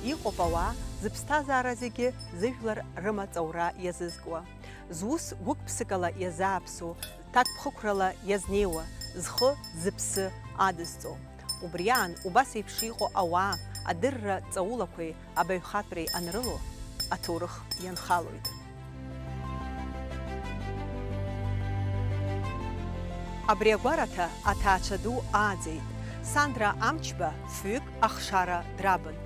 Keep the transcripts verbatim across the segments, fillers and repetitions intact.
Иҟоуп ауаа зыԥсҭазаара зегьы зыжәлар рымаҵ аура иазызкуа, зус гәык-ԥсыкала иазааԥсо, ҭакԥхықәрала иазнеиуа, зхы-зыԥсы адызҵо. Убри аан, убас еиԥш иҟоу ауаа адырра ҵаулақәеи абаҩхатәреи анрыло, аҭоурых ианхалоит. Абри агәараҭа аҭаацәа ду ааӡеит. Сандра Амчба фҩык ахшара драбын.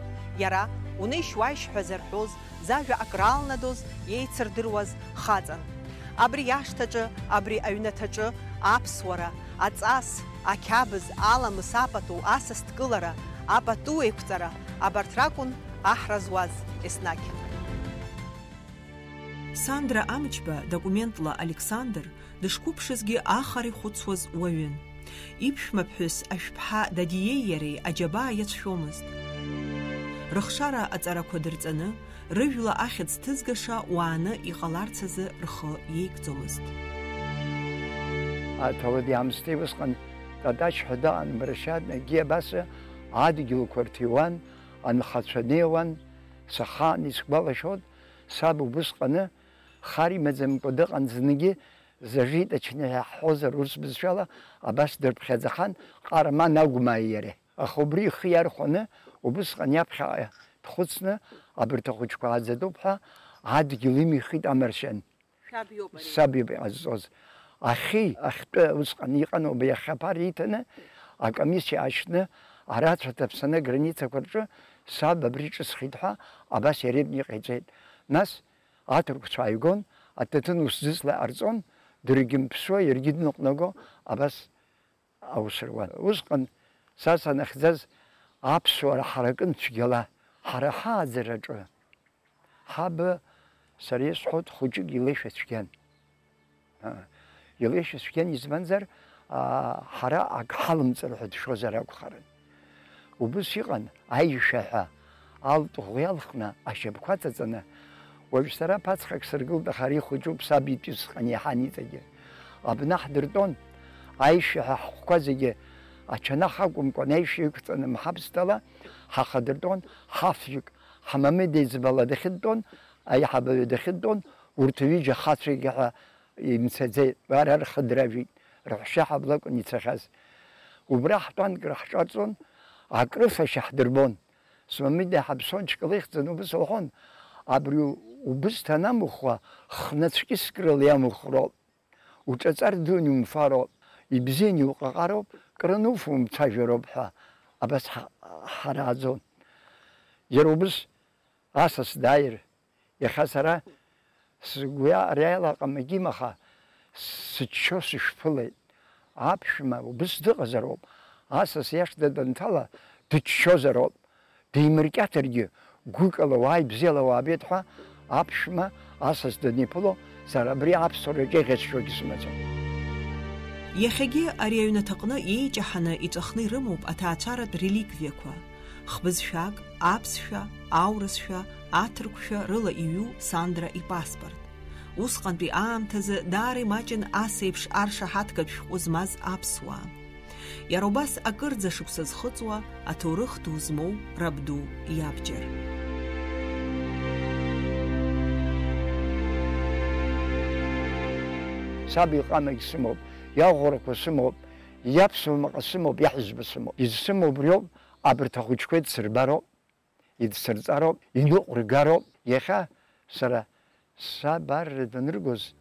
Иара унеишь-уааишь ҳәа зарҳәоз, зажәа акраалнадоз, еицырдыруаз хаҵан. Абри ашҭаҿы, абри аҩнаҭаҿы аԥсуара, аҵас, ақьабз, аламыс апату, асас дкылара, апату еиқәҵара, абарҭ ракәын аҳра зуаз еснагь. Сандра Амчба документла Александр дышқәыԥшызгьы ахара ихәыцуаз уаҩын. Иԥшәмаԥҳәыс ашәԥҳа Дадиеи иареи аџьабаа иацәшәомызт. Рыхшара аҵарақәа дырҵаны, рыжәла ахьӡ ҭызгаша уааны иҟаларц азы рхы иеигӡомызт. Аҭауади-аамсҭеи усҟан Татач ҳәа дыҟан, Мрашьан, егьи абас адгьылқәа рҭиуан, анхацәа неиуан, сахаан исгәалашәоит, саб убысҟаны хар имаӡамкәа дыҟан, зныгьы зажиточный ҳәа ҳҳәозар, урыс бызшәала, абас дырԥхьаӡахан, Ҟарман Агәмааи иареи. Аха убри ихы иархәаны, убысҟан иаԥхьаҟа дхәыцны, абарҭ ахәыҷқәа ааӡатәуп ҳәа, адгьыл имихит амаршьан. Шәаб иоуп ари. Саб иоуп иҟазҵоз. Ахьи, ахьтәы усҟан иҟан, убри ахьаԥар иҭаны, акомиссиа аҽны, арацәа ҭаԥсаны аграницақәа рҿы саб абри ҿысхит ҳәа, абас иара ибна иҟаиҵеит. Нас аҭырқәцәа ааигон, аҭаҭын усӡыҵла ҟарҵон, даргьы мԥсуа, иаргьы дныҟәнаго, абас аус руан. Усҟан са санахьӡаз аԥсуара ҳаракын цәгьала, ҳара ҳааӡараҿы. Ҳаб, сара исҳәоит, хәыҷык илеишәа цәгьан. Ыы, илеишәа цәгьан, избанзар, аа, ҳара ак ҳалымҵыр ҳәа дшәозар акәхарын. Убыс иҟан, аишәа ҳәа алтыӷә иалхны, ашьапқәа аҵаҵаны, уажә сара ԥацхак сыргылт, аха ари ихәыҷуп, саб итәы сҟан иаҳан иҵегьы. Абна ҳдыртәон, аишәа ҳәа ҳхәқәа зегьы ачанах акәымкәан, аишәа иқәҵаны мҳаԥсҭала ҳахадыртәон, ҳафҩык, ҳмамеи деиҵбала дахьынтәон, аиҳабаҩы дахьынтәон, урҭ ҩыџьа хацәагьы ҳәа имцаӡеит, ара рхы дражәит, рҳәшьа ҳабла акәын ицахьаз. Убра ҳтәанк раҳҿарҵон, акрыфашьа ҳдырбон. Смамеда ҳаԥсуан ҽкала ихьӡаны убыс лҳәон, абри убыс ҭанамыхәа, хнацәкьыскрала иамыхәроуп. Уҿаҵар дуны иумфароуп, ибзианы иуҟаҟароуп, краны уфумцәажәароуп ҳәа абас ҳа-, ҳарааӡон. Иара убыс асас дааир, иахьа сара сгәы иа-, ари аилаҟа магьым, аха сыччо сышԥылеит. Аԥшәма убыс дыҟазароуп, асас иашҭа данҭала, дыччозароуп. Деимыркьаҭаргьы, гәыкала уааи бзиала уаабеит ҳәа аԥшәма асас даниԥыло, сара абри аԥсуараҿы иӷьасшьогьы сымаӡам. Иахьагьы ари аҩнаҭаҟны иеиҷаҳаны иҵәахны ирымоуп аҭаацәаратә реликвиақәа, хбызшәак, аԥсшәа, аурысшәа, аҭырқәшәа рыла иҩу Сандра ипаспорт. Усҟантәи аамҭазы даара имаҷын ас еиԥш аршаҳаҭгатә шәҟәы змаз аԥсуаа. Иара убас акырӡа шықәса зхыҵуа, аҭоурых ду змоу рабду иабџьар. Саб иҟамагь сымоуп, иаӷәӷәарақәа сымоуп, иаԥсуа маҟа сымоуп, иаҳәызба сымоуп. Изсымоу убриоуп, абарҭ ахәыҷқәа идсырбароуп. Идсырҵароуп, иныҟәыргароуп. Иахьа сара саб арра даныргоз,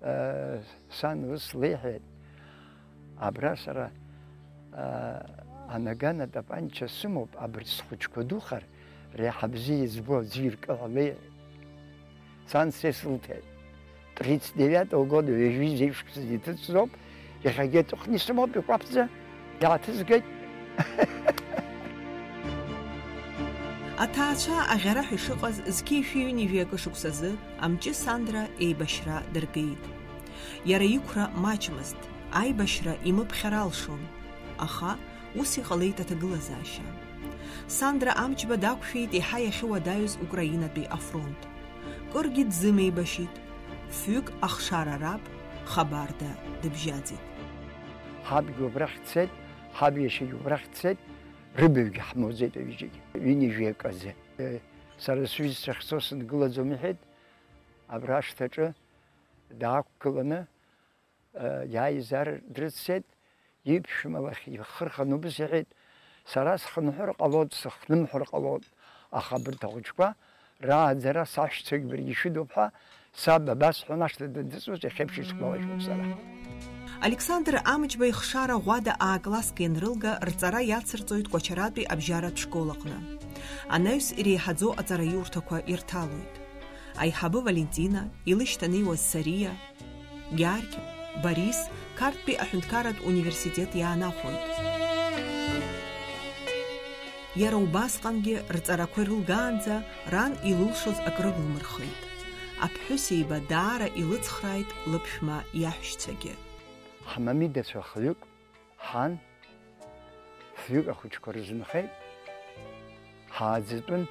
э, сан ус леиҳәеит, абра сара, э, анаган атапанча сымоуп, абырҭ схәыҷқәа духар, реиҳа бзиа избо аӡәы иркы ҳәа леиҳәеит. Сан са исылҭеит. Тридцать девятого года, ҩажәи зеижә шықәса иҭыҵӡоуп, иахьагьы аҵыхәтәаны исымоуп, икәаԥӡа иааҭызгеит. Аҭаацәа аӷьараҳәа ишыҟаз, зқьи шәи ҩынҩажәи акы шықәсазы Амҷы Сандра еибашьра дыргеит. Иара иқәра маҷмызт, аибашьра имыԥхьар алшон. Аха ус иҟалеит аҭагылазаашьа. Сандра Амҷба дақәшәеит еиҳа иахьыуадаҩыз Украинатәи афронт. Кыргьы дзымеибашьит. Фҩык ахшара раб Хабарда дыбжьаӡит. Ҳабгьы убрахь дцеит, ҳаб иашьагьы убрахь дцеит. Рыбаҩгьы ҳмоуӡеит аҩыџьагьы, ҩынҩажәи акы азы. Сара сҩызцәа ахьцо сынгылаӡом, иҳәеит, абра ашҭаҿы даақәгыланы, иааизар дрыццеит, иԥшәма лахь ихы рханы убыс иҳәеит, сара схынҳәыр ҟалоит, сыхнымҳәыр ҟалоит, аха абарҭ ахәыҷқәа рааӡара сашьцәагь баргьы шәыдуп ҳәа, саб абасҳәон ашҭа данҭыҵуаз, иахьеиԥш исгәалашәоит сара. Александр Амҷба ихшара ӷәада А-класск ианрылга, рҵара иацырҵоит Кәачаратәи абжьаратә школ аҟны. Анаҩс иреиҳаӡоу аҵараиурҭақәа ирҭалоит. Аиҳабы Валентина, илышьҭанеиуаз Сариа, Гьаргь, Борис Қарҭтәи аҳәынҭқарратә университет иаанахәоит. Иара убасҟангьы рҵарақәа ирылгаанӡа ран илылшоз акрылмырхеит. Аԥҳәыс еиба даара илыцхрааит лыԥшәма иаҳәшьцәагьы. Ҳмамидацәа хҩык ҳан, фҩык ахәыҷқәа рзынхеит, ҳааӡатәын,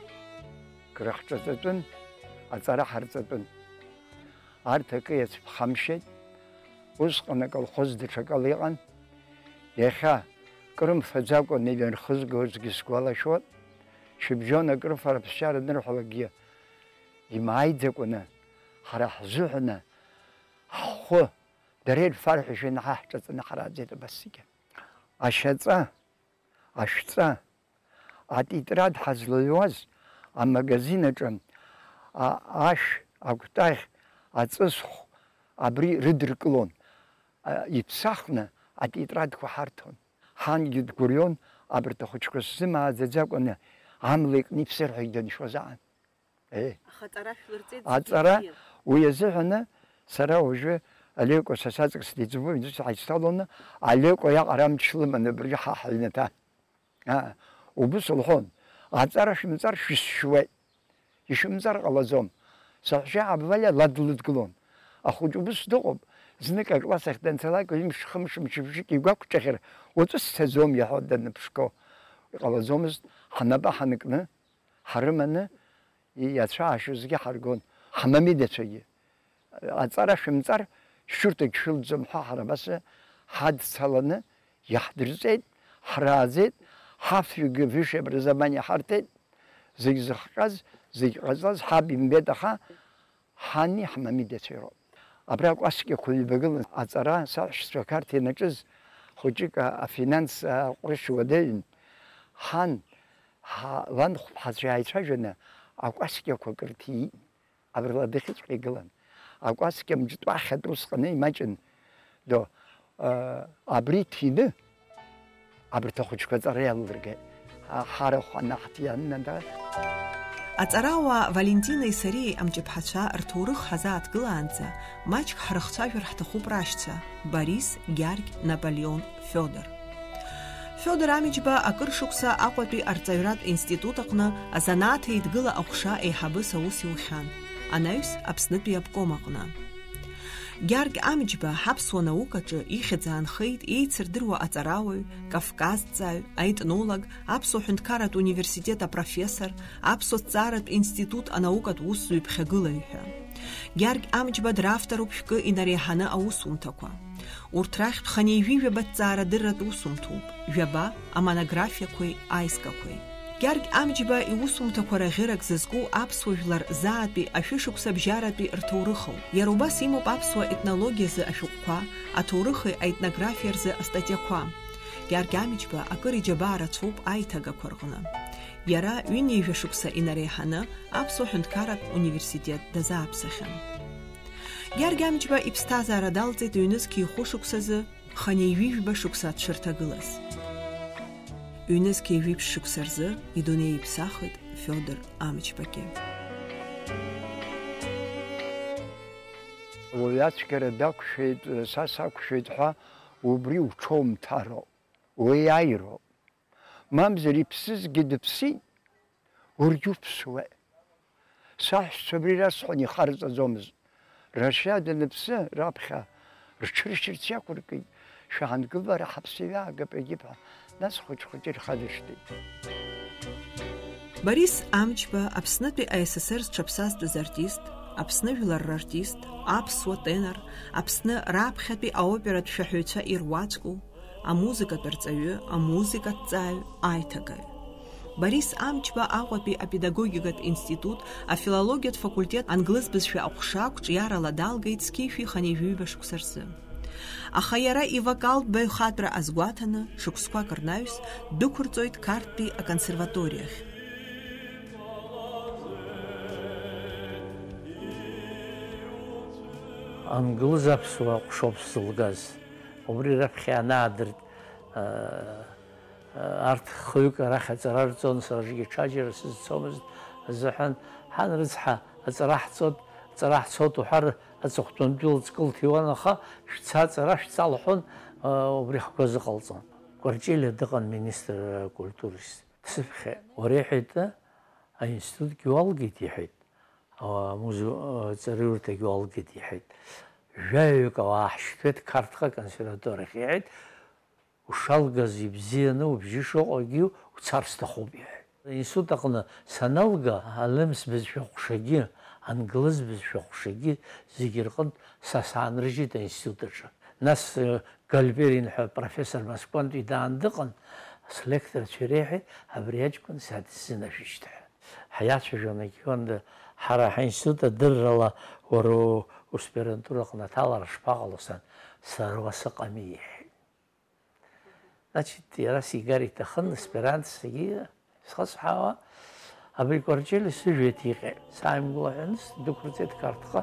крыхҿаҵатәын, аҵара ҳарҵатәын. Арҭ акы иацәԥхамшьеит, усҟан аколхоз даҽакала иҟан. Иахьа крымфаӡакәа инархызгозгьы сгәалашәоит, шьыбжьон акрыфара ԥсшьара анырҳәалакгьы имааиӡакәаны, ҳара ҳзыҳәаны ҳхәы дара ирфар ҳәа шәаны ҳа ҳҿаҵаны ҳрааӡеит абас зегьы. Ашьаҵа, ашәҵа, атетрад ҳазлаҩуаз амагазин аҿы а-, ашә, акәтаӷь, аҵысхә абри рыдыркылон. А, иԥсахны атетрадқәа ҳарҭон. Ҳангьы дгәырҩон, абарҭ ахәыҷқәа сзымааӡаӡакәаны амла икны иԥсыр ҳәа даншәоз аан. Еи. Аха аҵара шәлырҵеит зегьы. Аҵара, уи азыҳәаны сара уажәы Алеко са саҵкыс диӡбо, ҳаицҭалоны, Алеко иаҟара амч лыманы абыржәы ҳа ҳаҩнаҭа. Аа, убыс лҳәон, аҵара шәымҵар шәысшьуеит, ишәымҵар ҟалаӡом. Саҳәшьа Абвалиа ла длыдгылон. Ахәыҷ убыс дыҟоуп, знык акласс ахь данцалак, ҩымш, хымш, мчыбжьык игәақәҿаӷьыр, уаҵәы сцаӡом иаҳәо даныԥшқо. Иҟалаӡомызт, ҳнапы ҳанкны, ҳрыманы, иацәаашьозгьы ҳаргон, ҳмамидацәагьы. Аҵара шәымҵар, шәырҭагь шәылӡом ҳәа ҳара абас ҳадцаланы иаҳдырҵеит, ҳрааӡеит, ҳафҩгьы высшее образование ҳарҭеит, зегь зыхҟьаз, зегь ҟазҵаз ҳаб имбеит, аха ҳани ҳмамидацәеи роуп. Абра акәасқьақәа ҩба гылан, аҵара саҳәшьцәа Қарҭ ианаҿыз, хәыҷык а-, афинанс аҟәыш уадаҩын. Ҳан, ҳа-, ланхәԥҳацәа иааицәажәаны, акәасқьақәа кырҭиит. Абрала адәахьыҵәҟьа игылан. Акәасқьа мҿтәахьатә усҟаны имаҷын. До, а, абри ҭины, абарҭ ахәыҷқәа аҵара иалалыргеит. А, ҳарахә анаҳҭианнада. Аҵарауаа Валентинеи сареи амҷыԥҳацәа рҭоурых ҳазааҭгылаанӡа, маҷк ҳрыхцәажәар ҳҭахуп рашьцәа, Борис, Гьаргь, Наполеон, Фиодор. Фиодор Амиџьба акыр шықәса Аҟәатәи арҵаҩратә институт аҟны азанааҭ еидгыла аҟәша еиҳабыс аус иухьан, анаҩс Аԥснытәи аобком аҟны. Гьаргь Амиџьба ҳаԥсуа наукаҿы ихьӡ аанхеит еицырдыруа аҵарауаҩ, кавказҵааҩ, аетнолог, Аԥсуа ҳәынҭқарратә университет апрофессор, Аԥсуа ҭҵааратә институт анаукатә усзуҩ ԥхьагылаҩ ҳәа. Гьаргь Амҷба дравторуп шәкы инареиҳаны аусумҭақәа. Урҭ рахьтә хынҩажәи жәаба ҭҵаарадырратә усумҭоуп, жәаба амонографиақәеи аизгақәеи. Гьаргь Амҷба иусумҭақәа раӷьырак зызку аԥсуа жәлар заатәи ашәышықәса бжьаратәи рҭоурыхоуп. Иара убас имоуп аԥсуа етнологиазы ашәҟәқәа, аҭоурыхи аетнографиа рзы астатиақәа. Гьаргь Амҷба акыр иџьабаа рацәоуп аиҭагақәа рҟны. Иара ҩынҩажәа шықәса инареиҳаны Аԥсуа ҳәынҭқарратә университет дазааԥсахьан. Гьаргь Амҷба иԥсҭазаара далҵит ҩнызқьи хәышықәсазы, хынҩажәи жәба шықәса дшырҭагылаз. Ҩнызқьи жәиԥшь шықәса рзы идунеи иԥсахит Фиодор Амҷбагьы. Уаҩ ацәгьара дақәшәеит, са сақәшәеит ҳәа убри уҽоумҭароуп, уеиааироуп. Мамзар иԥсызгьы дыԥсит, уаргьы уԥсуеит. Саҳәшьцәа абри расҳәон, ихарҵаӡомызт. Рашьа даныԥсы, раԥхьа рҽыршьырц иақәыркит, шәаангыл бара ҳаԥсаҩы аагап, егьып ҳәа, нас хәыҷ-хәыҷы ирхадыршҭит. Борис Амҷба Аԥснытәи А С С Р зҽаԥсазтәыз артист, Аԥсны жәлар рартист, аԥсуа тенор, Аԥсны раԥхьатәи аоператә шәаҳәаҩцәа ируаӡәку, Амузыкатә арҵаҩы, амузыкаҭҵааҩ, аиҭагаҩ. Борис Амчба Аҟәатәи апедагогикатә институт, афилологиатә факультет англыз бызшәа аҟәша ақәҿиарала далгеит зқьи жәшәи хынҩажәи ҩба шықәса рзы. Аха иара ивокалтә баҩхатәра азгәаҭаны, шықәсқәак рнаҩс, дәықәырҵоит Қарҭтәи аконсерваториахь. Англыз аԥсуа ҟәшоуп сзылгаз. Убри раԥхьа анаадырт, аа, арҭ хҩык арахь аҵара рҵон, саргьы ҽаџьара сызцомызт азыҳәан, ҳан рыцҳа, аҵара ҳҵот, аҵара ҳцот уҳәар, аҵыхәтәантәи лҵкы лҭиуан, аха шәца аҵара шәца лҳәон, аа, убри ҳгәы азыҟалҵон. Кәарҷелиа дыҟан министр акультурис. Дсыԥхьеит. Уара, иҳәеит, аинститутгьы уалгеит, иҳәеит. Амузы-, аҵараиурҭагьы уалгеит, иҳәеит. Жәаҩык ауаа ҳшьҭуеит Қарҭҟа аконсерваториахь, иҳәеит. Ушалгаз ибзианы, убжьы шыҟоугьы уцар сҭахуп, иҳәеит. Аинститут аҟны саналга, алемс бызшәа ҟәшагьы, англыз бызшәа ҟәшагьы зегьы рҟынтә са саанрыжьит аинститут аҿы. Нас, э, Гальперин ҳәа профессор Москвантәи даан дыҟан, слекторцәа иреиҳәеит, абри аҷкәын садысзынашәышьҭ ҳәа. Ҳиацәажәон, егьиуанда, ҳара ҳаинститут адыррала уара у-, уаспирантураҟны аҭалара шԥаҟало, сан, сара уа сыҟами, иҳәеит. Значит, иара сигар иҭахын, аспирант саргьы схысҳәаауа, абри Кәарҷели сыжәҩа ҭиҟьеит. Сааимгәылаҳәаны сдәықәырҵеит Қарҭҟа.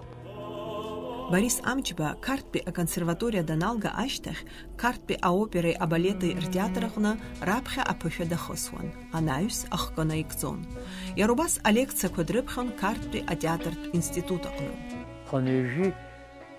Борис Амчба Қарҭтәи аконсерваториа даналга ашьҭахь, Қарҭтәи аопереи абалети ртеатр аҟны раԥхьа аԥышәа дахысуан, анаҩс ахкы наигӡон. Иара убас алекциақәа дрыԥхьон Қарҭтәи атеатртә институт аҟны. Хынҩажәи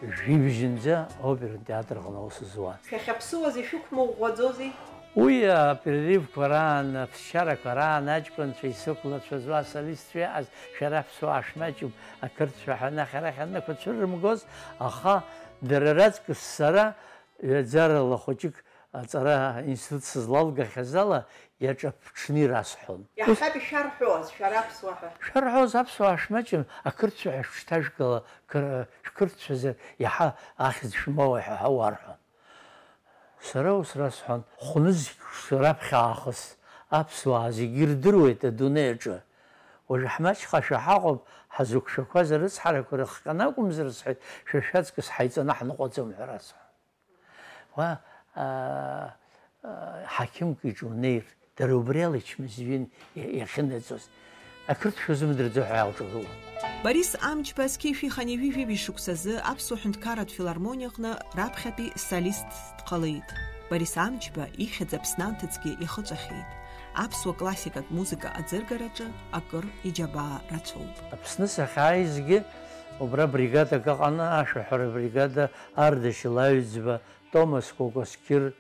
жәибжьынӡа аоператә театр аҟны аус зуан. Шәахьаԥсуаз ишәықәмыӷәӷәаӡозеи? Уи апереривқәа раан, аԥсшьарақәа раан аҷкәынцәа исықәлацәаз, уа асолистцәа иҟаз, шәара аԥсуаа шәмаҷуп, ақырҭцәа ҳәа анахь-арахь аннықәа цәыррымгоз, аха дара раҵкыс сара ҩаӡарала хәыҷык аҵара аинститут сызлалгахьаз ала иаҿаԥҽны ирасҳәон. Иаҳҳәап, ишәарҳәоз, шәара аԥсуаа ҳәа. Шәарҳәоз аԥсуаа шәмаҷым, ақырҭцәа ҳәа шәҽҭажәгала, қыр-, шәқырҭцәазар иаҳа ахьӡ шәмоуа ҳәа уарҳәон. Сара ус расҳәон, хәнызқьшықәса раԥхьа аахыс аԥсуаа зегьы ирдыруеит адунеи аҿы. Уажәы ҳмаҷхашәа ҳаҟоуп, ҳазықәшәақәаз арыцҳарақәа рыхҟьаны акәымзар, сҳәеит, шәа шәаҵкыс ҳаиҵаны ҳныҟәаӡом ҳәа расҳәон. Уа, аа, аа, ҳақьымк иҿы унеир, дара убри ала ичмазаҩын иа-, иахьынаӡоз. Ақырҭшәа узымдырӡо ҳәа иаалҿагылон. Борис Амчба зқьи жәшәи хынҩажәи жәибжь шықәсазы Аԥсуа ҳәынҭқарратә филармониаҟны раԥхьатәи солистс дҟалеит. Борис Амчба ихьӡ Аԥсны анҭыҵгьы ихыҵәахьеит. Аԥсуа классикатә музыка аӡыргараҿы акыр иџьабаа рацәоуп. Аԥсны сахьааизгьы, убра бригадак ыҟан, ашәаҳәара бригада, Ардашьыл Аҩӡба, Томас Кәакәасқьыр,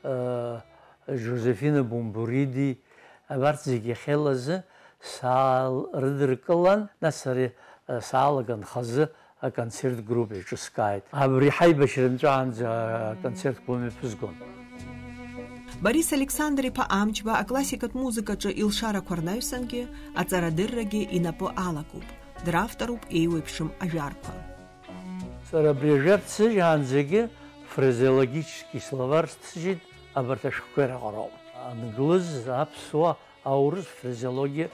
э, Жозефина Бумбуриди, абарҭ зегьы иахьеилазы саал-, рыдыркылан, нас ари, э, саалаган хазы аконцерт групп еиҿыскааит. Абри ҳаибашьра нҵәаанӡа аконцертқәа мҩаԥызгон. Борис Александр-иԥа Амчба аклассикатә музыкаҿы илшарақәа рнаҩсангьы, аҵарадыррагьы инапы алакуп, дравторуп еиуеиԥшым ажәарқәа. Сара абри ажәа рҭсыжьаанӡагьы фразеологический словарь сҭсыжьит, абарҭ ашәҟәқәеи раҟароуп. Англыз, аԥсуа, аурыс фразеологиа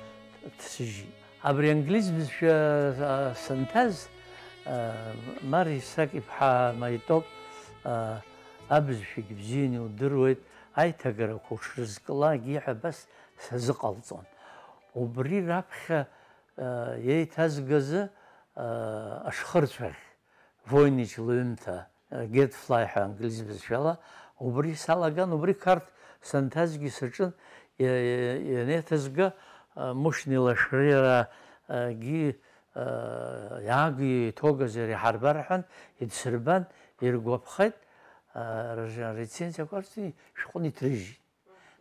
ҭсыжьит. Абри англиз бызшәа, а, санҭаз, а, Мариа Исаак-иԥҳа Маитоп, а, абызшәагь бзианы илдыруеит, аиҭагарақәа уҽрызкылак иҳәа абас сазыҟалҵон. Убри раԥхьа, а, еиҭазгазы, а, ашхырцәаӷь, Voynich лҩымҭа, Gadfly ҳәа англиз бызшәала, убри салаган, убри Қарҭ санҭазгьы саҿын, иа-, иа-, ианеиҭазга, а, Мушьни Лашәриараагьы, а, иаагьы иҭогазар иҳарбар ҳәан, идсырбан, иргәаԥхеит, а, рж-, рецензиақәа рҵеи шәҟәны иҭрыжьит.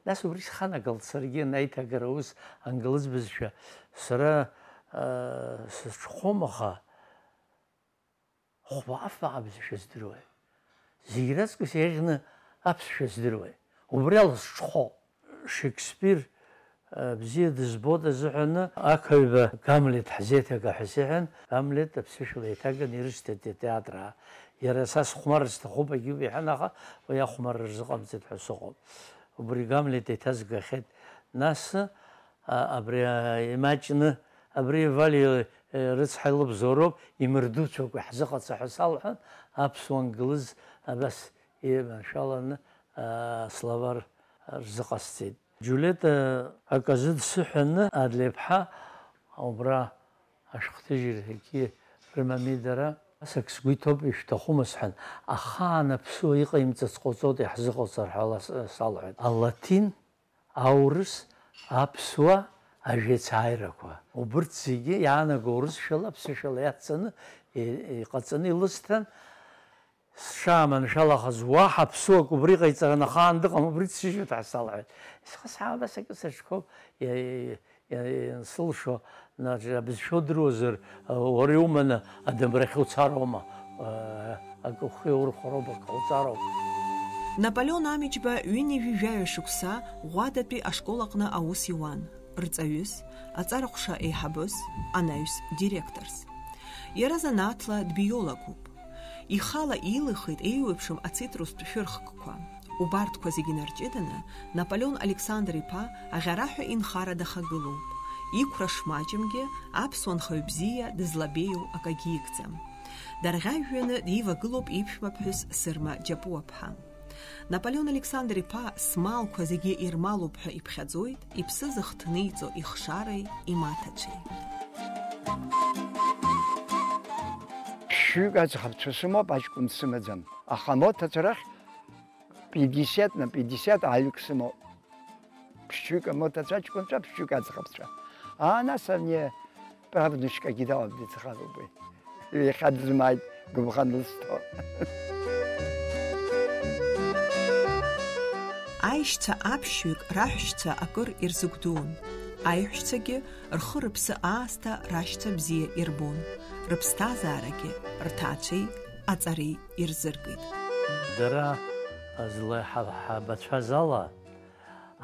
Нас убри сханагалт саргьы анаиҭагара аус англыз бызшәа. Сара, а, сызҽхәом, аха хәба-афба аԥсшәа здыруеи? Зегь раҵкыс еиӷьны аԥсшәа здыруеи? Убри ала сҽхәо. Шекспир, Бзиа дызбоит азыҳәаны, ақаҩба Гамлет ҳзеиҭага ҳәа сиҳәан, Гамлет аԥсышәала еиҭаганы ирышьҭеит атеатр. Иара са сыхәмарра сҭахуп, егьиуп иҳәан, аха уи ахәмарра рзыҟамҵеит ҳәа сыҟоуп. Убри Гамлет еиҭазгахьеит. Нас, а, абри, а, имаҷны, абри Валиа, э, рыцҳа илыбзоуроуп, имырдуцәоуп, иаҳзыҟаҵа ҳәа салҳәан, аԥсуа ангылыз абас еиманшәаланы, а, словар рзыҟасҵеит. Џьулета аказы дсыҳәаны, Адлеиԥҳа убра ашәҟәҭыжьырагьы рымами дара. Асак сгәы иҭоуп, ишәҭахума сҳәан, ахаан аԥсуа иҟаимҵац ҟауҵоит, иаҳзыҟауҵар ҳәа ала с-, салҳәеит. Алатин, аурыс, аԥсуа ажәеицааирақәа. Убырҭ зегьы иаанаго урысшәала, аԥсышәала иацҵаны, и-, иҟаҵаны илысҭан. Сҽааманшәалахаз, уаҳа ԥсуак убри ҟаиҵараны ахаан дыҟам, убри дсыжьуеит ҳәа салҳәеит. Схы саабас акы саҿқәоуп, иа-, иа-, иа-, иансылшо, нас, абызшәа удыруазар, уара иуманы адамрахь уцароума? Акы ухы иаурхәароуп, акы уҵароуп. Наполеон Амиџьба ҩынҩажәи жәаҩа шықәса Ӷәадатәи ашкол аҟны аус иуан, рҵаҩыс, аҵара ҟәша еиҳабыс, анаҩс директорс. Иара занааҭла дбиологуп. Ихала илихит еиуеиԥшым ацитрустә шәырхкқәа. Убарҭқәа зегьы нарҷыданы, Наполеон Александр-иԥа аӷьараҳәа инхара дахагылоуп. Иқәра шмаҷымгьы, аԥсуа нхаҩ бзиа дызлабеиоу акагьы игӡам. Дарӷьажәҩаны дивагылоуп иԥшәмаԥҳәыс Сырма Џьапуаԥҳа. Наполеон Александр-иԥа смалқәа зегьы ирмалуп ҳәа иԥхьаӡоит иԥсы зыхҭниҵо ихшареи имаҭацәеи. Ԥшьҩык аӡӷабцәа сымоуп, аҷкәын сымаӡам. Аха амоҭацәа рахь пятьдесят на пятьдесят аҩык сымоуп. Ԥшьҩык амоҭацәа аҷкәынцәа, ԥшьҩык аӡӷабцәа. А, нас ани правнучкагьы далам, дыӡӷабуп уи. Иахьа дызмааит, гәыбӷан лызҭо. Аишьцәа аԥшьҩык раҳәшьцәа акыр ирзыгәдуун. Аиҳәшьцәагьы рхы-рыԥсы аасҭа рашьцәа бзиа ирбон, рыԥсҭазаарагьы рҭаацәеи аҵареи ирзыркит. Дара злаҳабацәаз ала,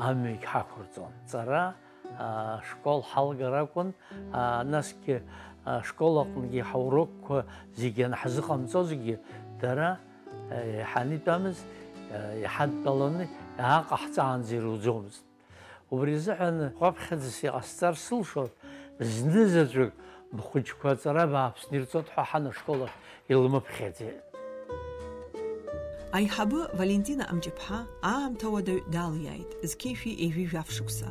амҩагь ҳақәырҵон. Ҵара, а, школ ҳалгар акәын, а, насгьы, а, школ аҟынгьы ҳаурокқәа зегьы анҳзыҟамҵозгьы, дара, а, еиҳаны итәамыз, а, иҳадтәаланы иааҟаҳҵаанӡа ируӡомызт. Убри азыҳәан хәаԥхьаӡас иҟасҵар сылшоит, зны заҵәык бхәыҷқәа аҵара бааԥсны ирҵоит ҳәа ҳан ашкол ахь илмыԥхьаӡеит. Аиҳабы Валентина Амҷыԥҳа аамҭа уадаҩ далиааит, зқьи жәшәи ҩажәи жәаф шықәса.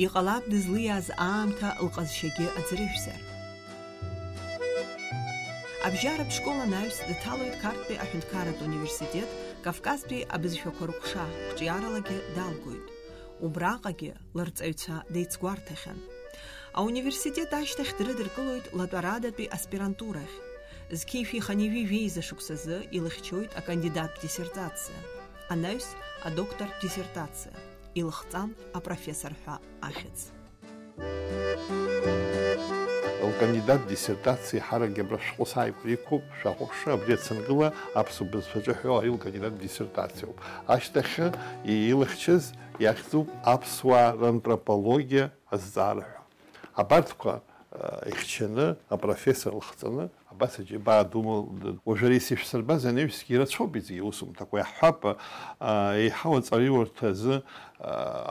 Иҟалап дызлиааз аамҭа лҟазшьагьы аӡрыжәзар. Абжьаратә школ анаҩс дҭалоит Қарҭтәи аҳәынҭқарратә университет Кавказтәи абызшәақәа рыҟәша, қәҿиаралагьы далгоит. Убраҟагьы лырҵаҩцәа деицгәарҭахьан. Ауниверситет ашьҭахь дрыдыркылоит латәарадатәи аспирантурахь. Зқьи жәшәи хынҩажәи жәеиза шықәсазы илыхьчоит акандидаттә диссертациа, анаҩс адоктортә диссертациа, илыхҵан апрофессор ҳәа ахьӡ. Лкандидат диссертациа еиҳаракгьы абра шәҟәы сааигәара иқәуп, шәахәаԥшы, абри ацынгыла аԥсуа бызшәаҿы ҳәа ари лкандидат диссертациоуп. Ашьҭахьы илыхьчаз иахьӡуп аԥсуаа рантропологиа азҵаара ҳәа. Абарҭқәа, э, ихьчаны, апрофессор лыхҵаны, абас аџьабаа ду, уажәы ара исышәсырбаз анаҩсгьы ирацәоуп, иҵегьы иусумҭақәа иаҳҳәап, э, еиҳау аҵараиурҭа азы, э,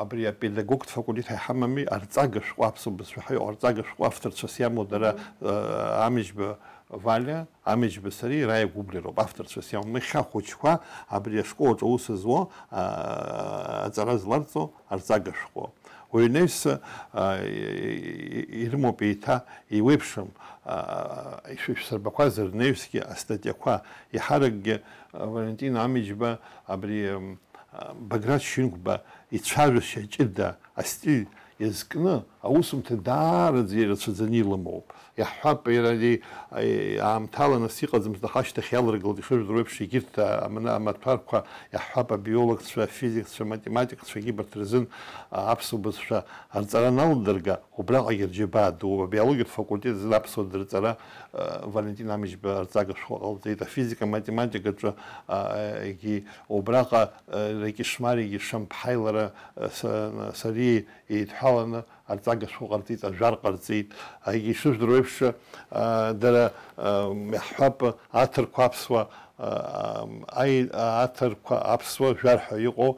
абри апедагогтә факультет ҳаиҳамами, арҵага шәҟәы, аԥсуа бызшәа ҳаиу арҵага шәҟәы авторцәас иамоу дара, э, Амиџьба Валиа, Амиџьба сареи Раиа Гәыблиа роуп авторцәас иамоу. Иахьа ахәыҷқәа абри ашкол аҿы аус зуа, э, аҵара зларҵо арҵага шәҟәы. Уи анаҩс, а, и-, и-, ирымоуп еиҭа еиуеиԥшым, а, ишәышәсырбақәаз рнаҩсгьы астатиақәа, еиҳаракгьы, а, Валентин Амиџьба абри, м, а, Баграт Шьынқәба ицәажәашьа ҷыда астиль иазкны, Аусумҭа даараӡа ирацәаӡаны илымоуп. Иаҳҳәап, иара ари, аи, аамҭала нас иҟаӡамызт, аха ашьҭахь иаларгылт, ишыжәдыруа еиԥш, егьырҭ, а, амана-, амаҭәарқәа, иаҳҳәап, абиологцәа, афизикцәа, аматематикцәагьы, абарҭ рзын, а, аԥсуа бызшәа арҵара аналдырга, убраҟагьы рџьабаа дууп. Абиологиатә факультет азын аԥсуа дырҵара, а, Валентин Амҷба арҵага шәҟәы ҟалҵеит, афизика, аматематикаҿы, а, егьи убраҟа, а, Ракьышмаригьы Шамԥҳаи лара, а, са-, Сариеи еидҳәаланы арҵага шәҟәы ҟарҵеит, ажәар ҟарҵеит. Егьи ишыжәдыруа еиԥш, а, дара, а, иаҳҳәап, аҭырқәа аԥсуа, а, аи-, аҭырқәа аԥсуа жәар ҳәа иҟоу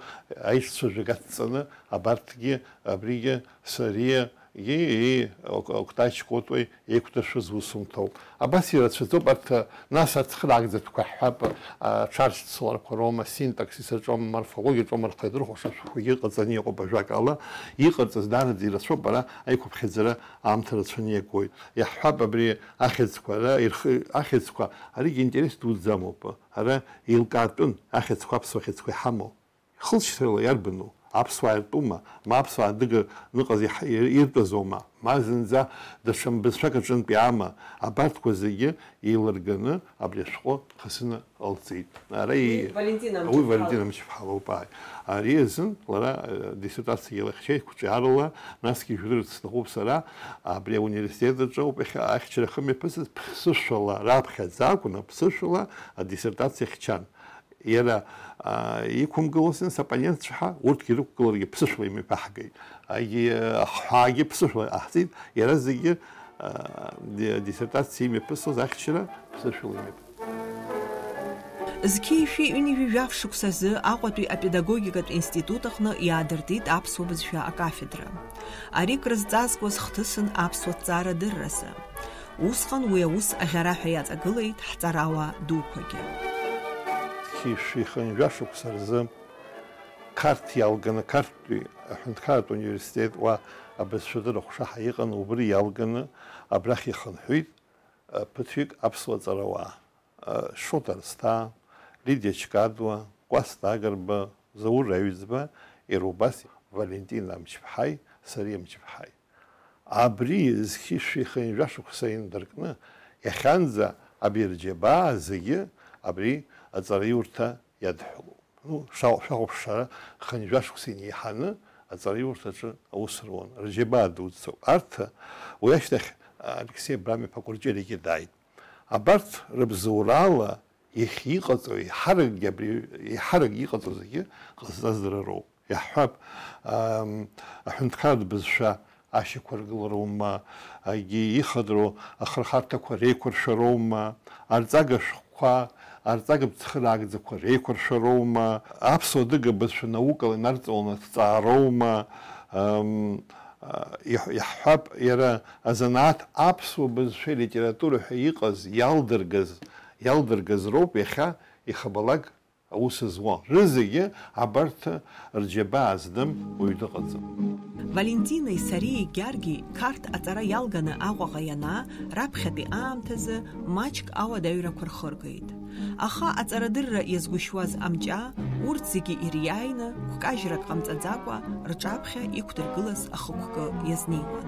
аишцәа жәак адҵаны, абарҭгьы, абригьы, Сариа, егьи, егьи Ок-, Октач Котуеи еиқәдыршәыз усумҭоуп. Абас ирацәаӡоуп арҭ, нас ацхыраагӡатәқәа ҳҳәап, аҽаршьцыларақәа роума, синтаксис аҿоума, морфологиа аҿоума, рхы иадырхәаша шәҟәқәагьы ҟаҵаны иҟоуп, ажәакала, иҟарҵаз даараӡа ирацәоуп, ара аиқәыԥхьаӡара аамҭа рацәаны иагоит. Иаҳҳәап, абри ахьӡқәа, ара ирхы-, ахьӡқәа, аригьы интерес дуӡӡа амоуп, ара еилкаатәын, ахьӡқәа, аԥсуа хьӡқәа иҳамоу. Хылҵшьҭрала иарбану? Аԥсуаа иртәума? Ма аԥсуаа адыга ныҟаз иҳ-, ир-, иртәазоума? Ма зынӡа даҽа бызшәак аҿынтә иаама? Абарҭқәа зегьы еилырганы абри ашәҟәы хысыны ҟалҵеит. Ара Уи и-, Валентина уи Мчыԥҳа. Валентина Мчыԥҳа лоуп, ааи. Ари азын лара, э, диссертациагьы лыхьчеит, қәҿиарала, насгьы жәдырырц сҭахуп сара, абри ауниверситет аҿы ауп иахьа ахьчара ахьымҩаԥысыз, ԥсышәала раԥхьаӡа акәны, ԥсышәала адиссертациа хьчан. Иара, а, иқәымгылоз, нас, оппонентцәа ҳәа, урҭгьы рықәгыларагьы ԥсышәала имҩаԥаҳгеит. Егьи, а, ахҳәаагьы ԥсышәала иҟаҳҵеит, иара зегьы, а, ди-, диссертациа имҩаԥысуаз ахьчара ԥсышәала имҩаԥ-. Зқьи жәшәи ҩынҩажәи жәаф шықәса азы Аҟәатәи апедагогикатә институт аҟны иаадыртит аԥсуа бызшәа акафедра. Ари крызҵазкуаз хҭысын аԥсуа ҭҵаарадырразы. Усҟан уи аус аӷьараҳәа иаҵагылеит ҳҵарауаа дуқәагьы. Зқьи жәшәи хынҩажәа шықәса рзы Қарҭ иалганы, Қарҭтәи аҳәынҭқарратә университет уа абызшәадырра аҟәша ҳәа иҟан, убри иалганы абрахь ихынҳәит, а, ԥыҭҩык аԥсуа ҵарауаа, а, Шоҭа Арсҭаа, Лидиа Чкадуа, Кәасҭа Агрба, Заур Аҩӡба, иара убас Валентин Амҷԥҳаи Сариа Амҷԥҳаи. Абри зқьи жәшәи хынҩажәа шықәса индыркны, иахьанӡа абри рџьабаа зегьы абри аҵараиурҭа иадҳәалоуп. Ну, шәа-, шәахәаԥшра хынҩажәа шықәса инеиҳаны аҵараиурҭаҿы аус руан. Рџьабаа дуӡӡоуп. Арҭ, уи ашьҭахь Алексеи Абрам-иԥа Кәырҷелигьы дааит. Абарҭ рыбзоурала иахьиҟаҵоу, еиҳаракгьы абри, еиҳарак иҟаҵоу зегьы ҟазҵаз дара роуп. Иаҳҳәап, ам, аҳәынҭқарратә бызшәа ашьақәыргылароума, егьи ихадроу ахырхарҭақәа реиқәыршәароума, арҵага шәҟәқәа, арҵага цхыраагӡақәа реиқәыршәароума, аԥсуа-адыга бызшәа наукала инарҵауланы аҭҵаароума, ам, а, иаҳ-, иаҳҳәап, иара азанааҭ аԥсуа бызшәеи литературеи ҳәа иҟаз иалдыргаз, иалдыргаз роуп иахьа ихабалак аус зуа. Рызегьы абарҭ рџьабаа зным уаҩ дыҟаӡам. Валентинеи Сариеи Гьаргьеи Қарҭ аҵара иалганы Аҟәаҟа ианаа, раԥхьатәи аамҭазы маҷк ауадаҩрақәа рхыргеит. Аха аҵарадырра иазгәышьуаз амҷа урҭ зегьы ириааины, гәкажьрак ҟамҵаӡакәа, рҿаԥхьа иқәдыргылаз ахықәкы иазнеиуан.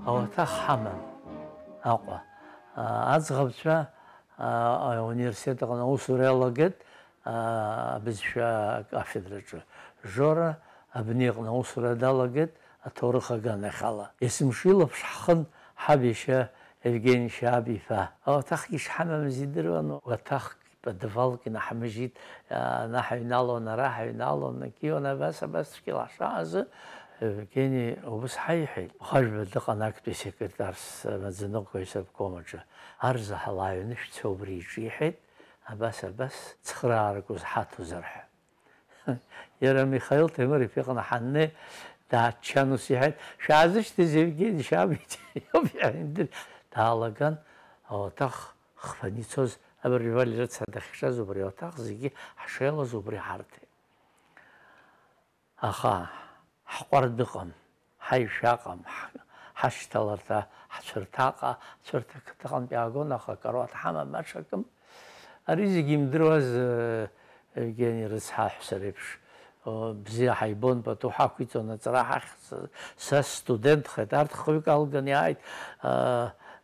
Ауаҭах ҳаман Аҟәа. Аӡӷабцәа, а, ауниверситет аҟны аусура иалагеит, а, абызшәа акафедраҿы. Жора абни аҟны аусура далагеит, аҭоурых аганахьала. Есымша илаԥш ҳхын ҳаб иашьа Евгени Шьааб-иԥа. Ауаҭахгьы шҳамамыз идыруан, уаҭахк подвалк инаҳмыжьит, а, ана ҳаҩналон, ара ҳаҩналон, акион, абас, абас цәгьала ҳшаазы, Евгени убас ҳаиҳәеит. Хажәба дыҟан актәи секретарс, амаӡаныҟәгаҩ аобком аҿы. Арзаҳал ааҩны шәца убри иҿы, иҳәеит, абас, абас цхыраарак узҳаҭозар ҳәа. Иара Михаил Ҭемыр-иԥа иҟны ҳаннеи, дааччан ус иҳәеит, шәаазышьҭыз Евгени Шьааб иоуп, иҳәан, даалаган, ауаҭах хԥаны ицоз абыржәы Валиа рыцҳа дахьшаз убри ауаҭах зегьы ҳшеилаз убри ҳарҭеит. Аха ҳҟәардә ыҟам, ҳаишәа ыҟам, ҳ-, ҳашьҭаларҭа, ҳцәарҭаҟа, ацәарҭа қыҭаҟынтә иаагон, аха акаруаҭ ҳамам, аҽакым. Ари зегьы имдыруаз, э, Евгени рыцҳа аҳәса реиԥш, Бзиа ҳаибон, пату ҳақәиҵон, аҵара ҳахьӡ, са сстудентхеит, арҭ хҩык алган иааит,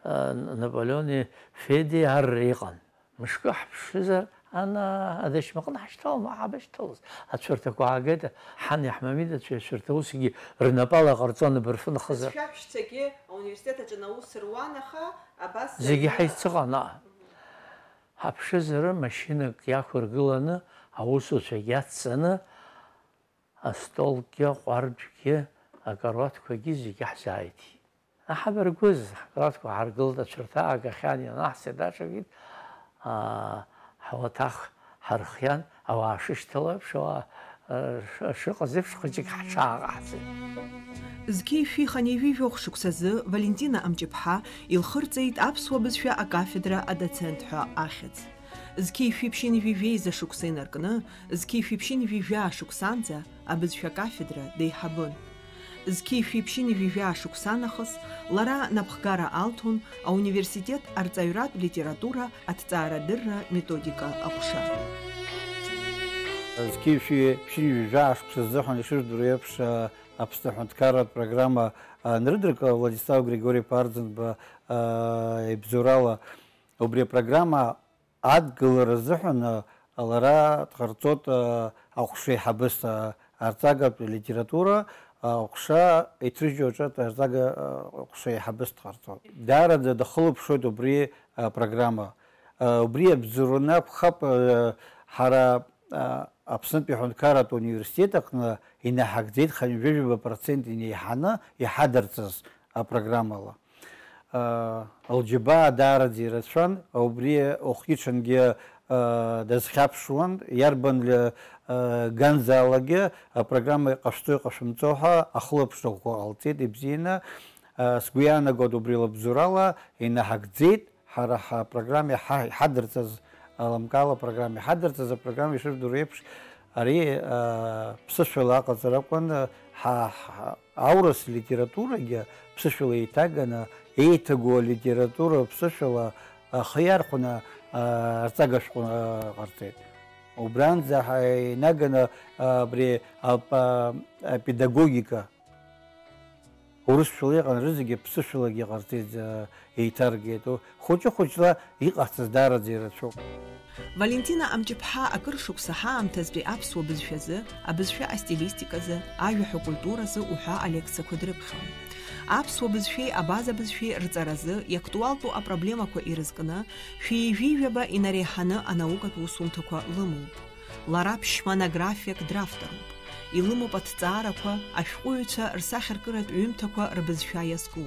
Наполеони Феди арра иҟан. Мышкы ҳаԥшызар, ана, адашьмаҟны ҳашьҭалом, ҳабашьҭалоз. Ацәарҭақәа аагеит, ҳани ҳмамидацәеи ацәарҭа усгьы рнапала ҟарҵон, абырфын хызар. Ацәшәаҳәшьцәагьы ауниверситет аҿы аус руан, аха абас зегьы ҳаицыҟан, аа. Ҳаԥшызар, машьынак иақәыргыланы, аусуцәагь иацҵаны, астолкгьы, аҟәардәгьы, акаруаҭқәагьы зегьы ҳзааиҭит. Аҳабаргәыз ҳкаруаҭқәа ҳаргылт, ацәарҭа аагахьан, ианаҳсит, аҽакит, аа, ҳуаҭах ҳархиан, ауаа шышьҭало еиԥш, ауаа, ш-, шыҟаз еиԥш, хәыҷык ҳҽааҟаҳҵеит. Зқьи шәи хынҩажәи жәохә шықәсазы Валентина Амҷыԥҳа илхырҵеит аԥсуа бызшәа акафедра адоцент ҳәа ахьӡ. Зқьи шәи ԥшьынҩажәи жәеиза шықәса инаркны, зқьи шәи ԥшьынҩажәи жәаа шықәсанӡа абызшәа акафедра деиҳабын. Зқьи шәи ԥшьынҩажәи жәаа шықәса нахыс лара напхгара алҭон ауниверситет арҵаҩратә литература аҭҵаарадырра методика аҟәша. Зқьи шәи ԥшьынҩажәи жәаа шықәса азыҳәан, ишыжәдыруа еиԥш, Аԥсны аҳәынҭқарратә программа анрыдыркы, Владислав Григори-иԥа Арӡынба ибзоурала, убри апрограмма адгылара азыҳәан, а, лара дҟарҵоит, а, аҟәшеиҳабыс, а, арҵагатә литература, а, аҟәша иҭрыжьу аҿы арҵага, а, аҟәшеиҳабыс дҟарҵоит. Даараӡа дахылаԥшуеит убри апрограмма. А, убри иабзоураны акәхап, а, ҳара, а, Аԥснытәи аҳәынҭқарратә университет аҟны инаҳагӡеит хынҩажәижәаба процент инеиҳаны иҳадырҵаз апрограммала. Лџьабаа даараӡа ирацәан, убри уахгьы-ҽынгьы дазхьаԥшуан, иарбан ганзаалакгьы апрограмма иҟашәҵо-иҟашәымҵо ҳәа ахылаԥшрақәа ҟалҵеит ибзианы. Сгәы иаанагоит, убри лабзоурала инаҳагӡеит, ҳара ҳапрограмма иҳа-, иҳадырҵаз, аламкала апрограмма иҳадырҵаз апрограмма ишырдыруа еиԥш, ари, ԥсышәала аҟаҵара акәын, ҳа, ҳа, Аурыс литературагьы ԥсышәала еиҭаганы, еиҭагоу алитература ԥсышәала ахы иархәаны, а, арҵага шәҟәы, а, ҟарҵеит. Убранӡа ҳа-, инаганы, а, абри ап-, а, апедагогика урысшәала иҟан, рызегьы ԥсышәалагьы ҟарҵеит, а, еиҭаргеит. Хәыҷы-хәыҷла иҟаҳҵаз даараӡа ирацәоуп. Валентина Амҷыԥҳа акыр шықәса ҳаамҭазтәи аԥсуа бызшәазы, абызшәа астилистиказы, ажәаҳәа культуразы уҳәа алекциақәа дрыԥхьон. Аԥсуа бызшәеи абаза бызшәеи рҵаразы иактуалтәу апроблемақәа ирызкны, шәи ҩажәи жәаба инареиҳаны анаукатә усумҭақәа лымоуп. Лара ԥшь-монографиак дравторуп. Илымоуп аҭҵаарақәа, ашәҟәыҩҩцәа рсахьаркыратә ҩымҭақәа рбызшәа иазку.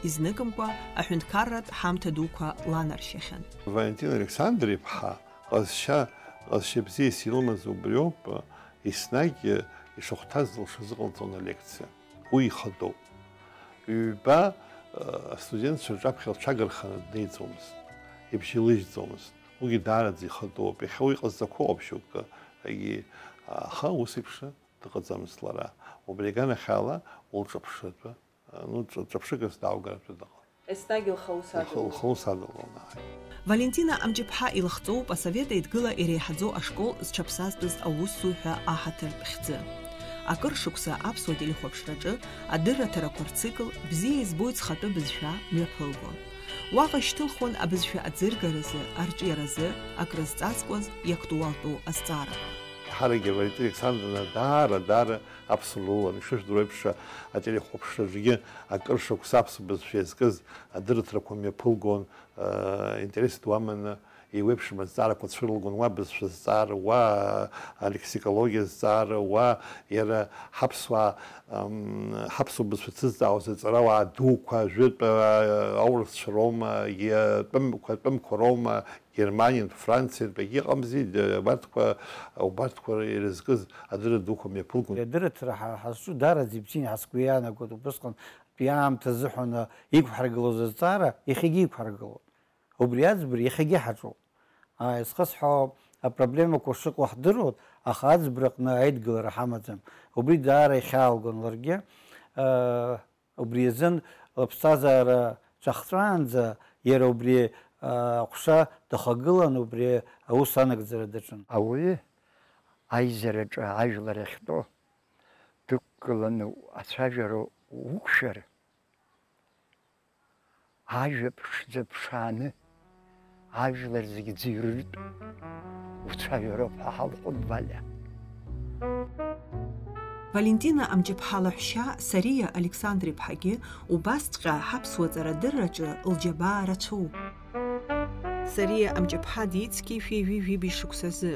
Изныкымкәа аҳәынҭқарратә ҳамҭа дуқәа ланаршьахьан. Валентин Александр-иԥҳа ҟазшьа, ҟазшьа бзиас илымаз убриоуп, еснагь ишахәҭаз лҽазыҟалҵон алекциа. Уи ихадоуп. Ҩба, астудентцәа рҿаԥхьа лҽагарханы днеиӡомызт, ибжьы лыжьӡомызт. Уигьы даараӡа ихадоуп. Иахьа уи ҟазҵақәоу ауп шьоукы, егьи, аха ус еиԥш дыҟаӡамызт лара. Убри аганахьала улҿаԥшратәы, ну, ҿ-, ҿаԥшыгас дааугаратәы дыҟан. Еснагь лхаус Лхы-, адылон. Лхаус адылон, ааи. Валентина Амҷыԥҳа илыхҵоуп Асовет Еидгыла иреиҳаӡоу ашкол зҽаԥсазтәыз аусзуҩ ҳәа аҳаҭыртә хьӡы. Акыр шықәса аԥсуа телехәаԥшраҿы адырраҭарақәа рцикл Бзиа избоит зхатәы бызшәа мҩаԥылго. Уаҟа ишьҭылхуан абызшәа аӡыргаразы, арҿиаразы акрызҵазкуаз иактуалтәу азҵаарақәа. Ҳарагьы Валентина Александровна даара, даара аԥсуа лулан. Ишыжәдыруа еиԥш, ателехәаԥшраҿгьы акыр шықәса аԥсуа бызшәа иазкыз адырраҭарақәа мҩаԥылгон, э, интерес ду аманы, еиуеиԥшым азҵаарақәа цәырылгон, уа бызшәа зҵаара, уа алексикологиа зҵаара, уа иара ҳаԥсуаа, ам, ҳаԥсуа бызшәа ҭызҵаауаз аҵарауаа дуқәа, жәытә, а, аурысцәа роума, иа-, тәымқәа, тәымқәа роума, Германиантә, Франциантә, егьыҟамзи, д-, абарҭқәа, убарҭқәа ирызкыз адырра дуқәа мҩаԥылгон. Адырраҭара ҳа-, ҳазҿу даараӡа ибзиан, ҳа сгәы иаанагоит, убысҟантәи аамҭа азыҳәан иқәҳаргылоз азҵаара иахьагьы иқәҳаргылоит. Убри аӡбара иахьагьы ҳаҿуп. Ааи, зхысҳәаау апроблемақәа шыҟоу ҳдыруеит, аха аӡбраҟны аидгылара ҳамаӡам. Убри даара ихьаалгон ларгьы. Э, убри азын лыԥсҭазаара ҿахҵәаанӡа иара убри, э, аҟәша дахагылан, убри аус анагӡара даҿын. Ауаҩы Аизараҿы ажәлар ахьтәоу дықәгыланы ацәажәара уқәшәар, ажәа ԥшӡа ԥшааны, ажәлар зегьы ӡыҩрыртә уцәажәароуп ҳәа ҳалхәын, Валиа. Валентина Амҷыԥҳа лаҳәшьа Сариа Александр-иԥҳагьы убасҵәҟьа ҳаԥсуа ҵарадырраҿы лџьабаа рацәоуп. Сариа Амҷыԥҳа дицқьеишәа ҩажәи жәибжь шықәсазы,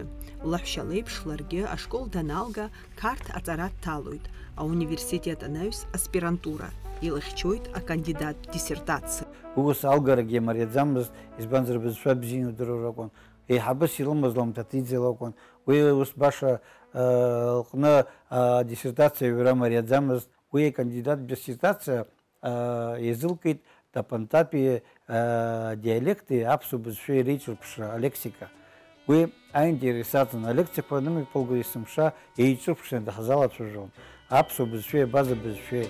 лаҳәшьа леиԥш ларгьы ашкол даналга, Қарҭ аҵара дҭалоит, ауниверситет анаҩс аспирантура, илыхьчоит акандидаттә диссертациа. Ус алгарагьы мариаӡамызт, избанзар, бызшәа бзианы удыруа ракәын. Еиҳабыс илымаз Ламҭаҭиӡе лакәын. Уи ус баша, э, лҟны, э, диссертациа аҩра мариаӡамызт. Уи акандидаттә диссертациа, э, еизылкит Тапантапи, э, диалекти аԥсуа бызшәеи реиҿырԥшра алексика. Уи аинтерес аҵан, алекциақәа анымҩаԥылго есымша еиҿырԥшны даҳзалацәажәон аԥсуа бызшәеи абаза бызшәеи.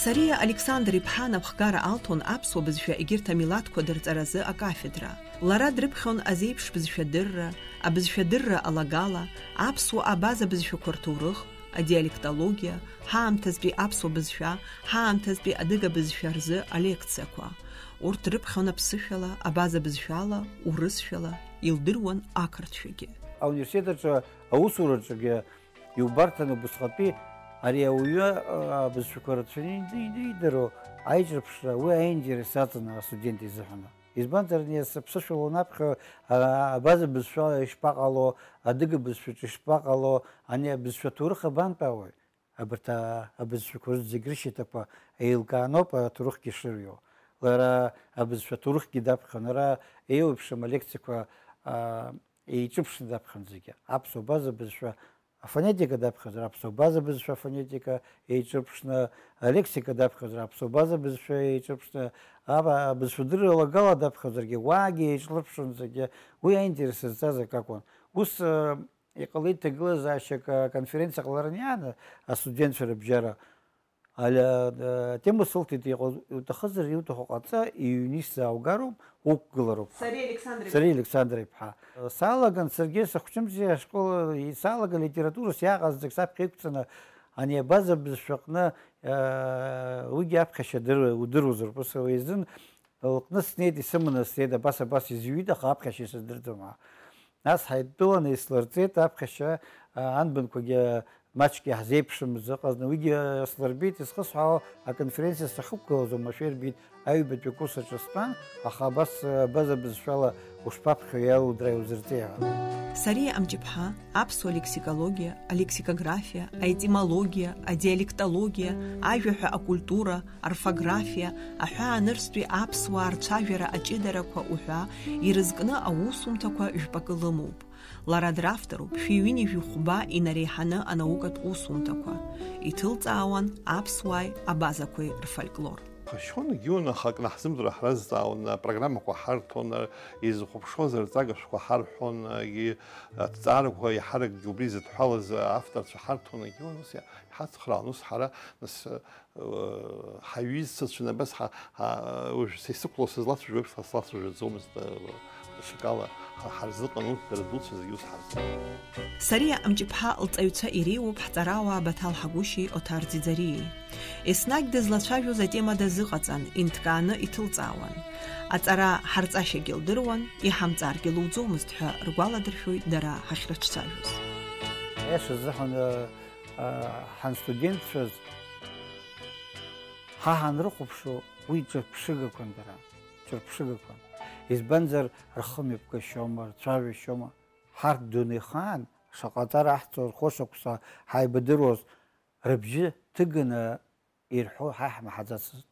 Сариа Александр-иԥҳа анапхгара алҭон аԥсуа бызшәа егьырҭ амилаҭқәа дырҵаразы акафедра. Лара дрыԥхьон азеиԥш бызшәадырра, абызшәадырра алагала, аԥсуа абаза бызшәақәа рҭоурых, адиалектологиа, ҳаамҭазтәи аԥсуа бызшәа, ҳаамҭазтәи адыга бызшәа рзы алекциақәа. Урҭ дрыԥхьон аԥсышәала, абаза бызшәала, урысшәала, илдыруан ақырҭшәагьы. Ауниверситет аҿы аусураҿгьы иубарҭан убасҟатәи ари ауаҩы, а, абызшәақәа рацәаны иди-, идидароу аиҿырԥшра уи аинтерес аҵаны астудент изыҳәан. Избанзар, ани ас-, аԥсышәала унаԥхьо, а, абаза бызшәала ишԥаҟало, адыга бызшәаҿы ишԥаҟало, ани абызшәа ҭоурых абантәаауеи? Абарҭ, а, абызшәақәа рзы зегь рышьаҭақәа еилкааноуп аҭоурыхгьы шырҩуа. Лара абызшәа ҭоурыхгьы даԥхьон, ара еиуеиԥшым алекциақәа, а, еиҿыԥшны даԥхьон зегьы. Аԥсуа база бызшәа афонетика даԥхьозар, аԥсуа база бызшәа афонетика еиҿырԥшны, алексика даԥхьозар, аԥсуа база бызшәа еиҿырԥшны, аба-, абызшәадырра алагала даԥхьозаргьы, уаагьы еиҿлырԥшуан зегьы, уи аинтерес зҵаз акы акәын. Ус, э, иҟалеит ҭагылазаашьак, э, конференциа ҟалараны иааны астудентцәа рыбжьара. Али-, э, атема сылҭеит, иҟоу уҭахызар, иуҭаху ҟаҵа, иҩны исзааугароуп, уқәгылароуп. Сариа Александр-иԥҳа. Сариа Александр-иԥҳа. Салаган саргьы сыхәҷымзи ашкол, салаган литература сиаҟазҵак саԥхьа иқәҵаны, ани абаза бызшәаҟны, э, уигьы аԥхьашьа дыр-, удыруазароуп, ус уи азын лҟны снеит, исыманы снеит, абас, абас изҩит, аха аԥхьашьа сыздырӡом ҳәа. Нас ҳаидтәаланы ислырҵеит аԥхьашьа, а, анбанқәагьы маҷк иаҳзеиԥшымыз ыҟазны, уигьы слырбеит, исхысҳәаауа аконференциа сахьықәгылаз оумашәа ирбеит, аҩбатәи акурс аҿы стәан, аха абас, а, абаза бызшәала ушԥаԥхьо, иалудра иузырҵеи ҳәа. Сариа Амҷыԥҳа, аԥсуа лексикологиа, алексикографиа, аетимологиа, адиалектологиа, ажәаҳәа акультура, орфографиа, аҳәаанырцәтәи аԥсуаа рцәажәара аҷыдарақәа уҳәа ирызкны аусумҭақәа жәпакы лымоуп. Лара дравторуп шәи ҩынҩажәи хәба инареиҳаны анаукатә усумҭақәа. Иҭылҵаауан аԥсуааи абазақәеи рфольклор. Ҳашьхон, егьиуан, аха акнаҳзымдыруа ҳразҵаауан, апрограммақәа ҳарҭон, изыхәаԥшуаз арҵага шәҟәқәа ҳарҳәон, егьи аҭҵаарақәа иаҳаракгьы убри зыдҳәалаз авторцәа ҳарҭон, егьиуан, ус иа-, иҳацхраауан, ус ҳара, нас, ҳаҩызцәацәан абас ҳа, ҳа, уажә са исықәло сызлацәажәо еиԥш, ҳа слацәажәаӡомызт, даҽакала ҳа, ҳарзыҟан урҭ, дара дуцәа зегьы ус ҳарзыҟан. Сариа Амҷыԥҳа лҵаҩцәа иреиуоуп ҳҵарауаа Баҭал Ҳагәышьеи Оҭар Ӡиӡариеи. Еснагь дызлацәажәоз атема дазыҟаҵан, инҭкааны иҭылҵаауан. Аҵара ҳарҵашьагьы лдыруан, иҳамҵаргьы луӡомызт ҳәа ргәаладыршәоит дара ҳахьрыҿцәажәоз. Аиаша азыҳәан, а, а, ҳанстудентцәаз, ҳа ҳанрыхәаԥшуа, уи ҿырԥшыгақәан дара, ҿырԥшыгақәан. Избанзар, рхы мҩаԥгашьома, рцәажәашьома. Ҳарҭ дунеихаан шаҟа аҵара аҳҵо рхәышықәса ҳаибадыруаз, рыбжьы ҭыганы ирҳәо ҳа иҳмаҳаӡацызт.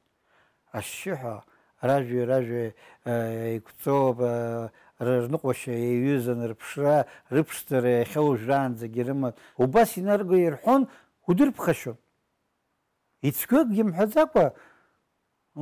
Ашьшьыҳәа ражәи-ражәи, э, еиқәҵоуп, э, рныҟәашьа еиҩызан, рыԥшра, рыԥшӡара иахьа уажәраанӡагьы рыман. Убас инарго ирҳәон, удырԥхашьон. Ицәгьоугьы мҳәаӡакәа,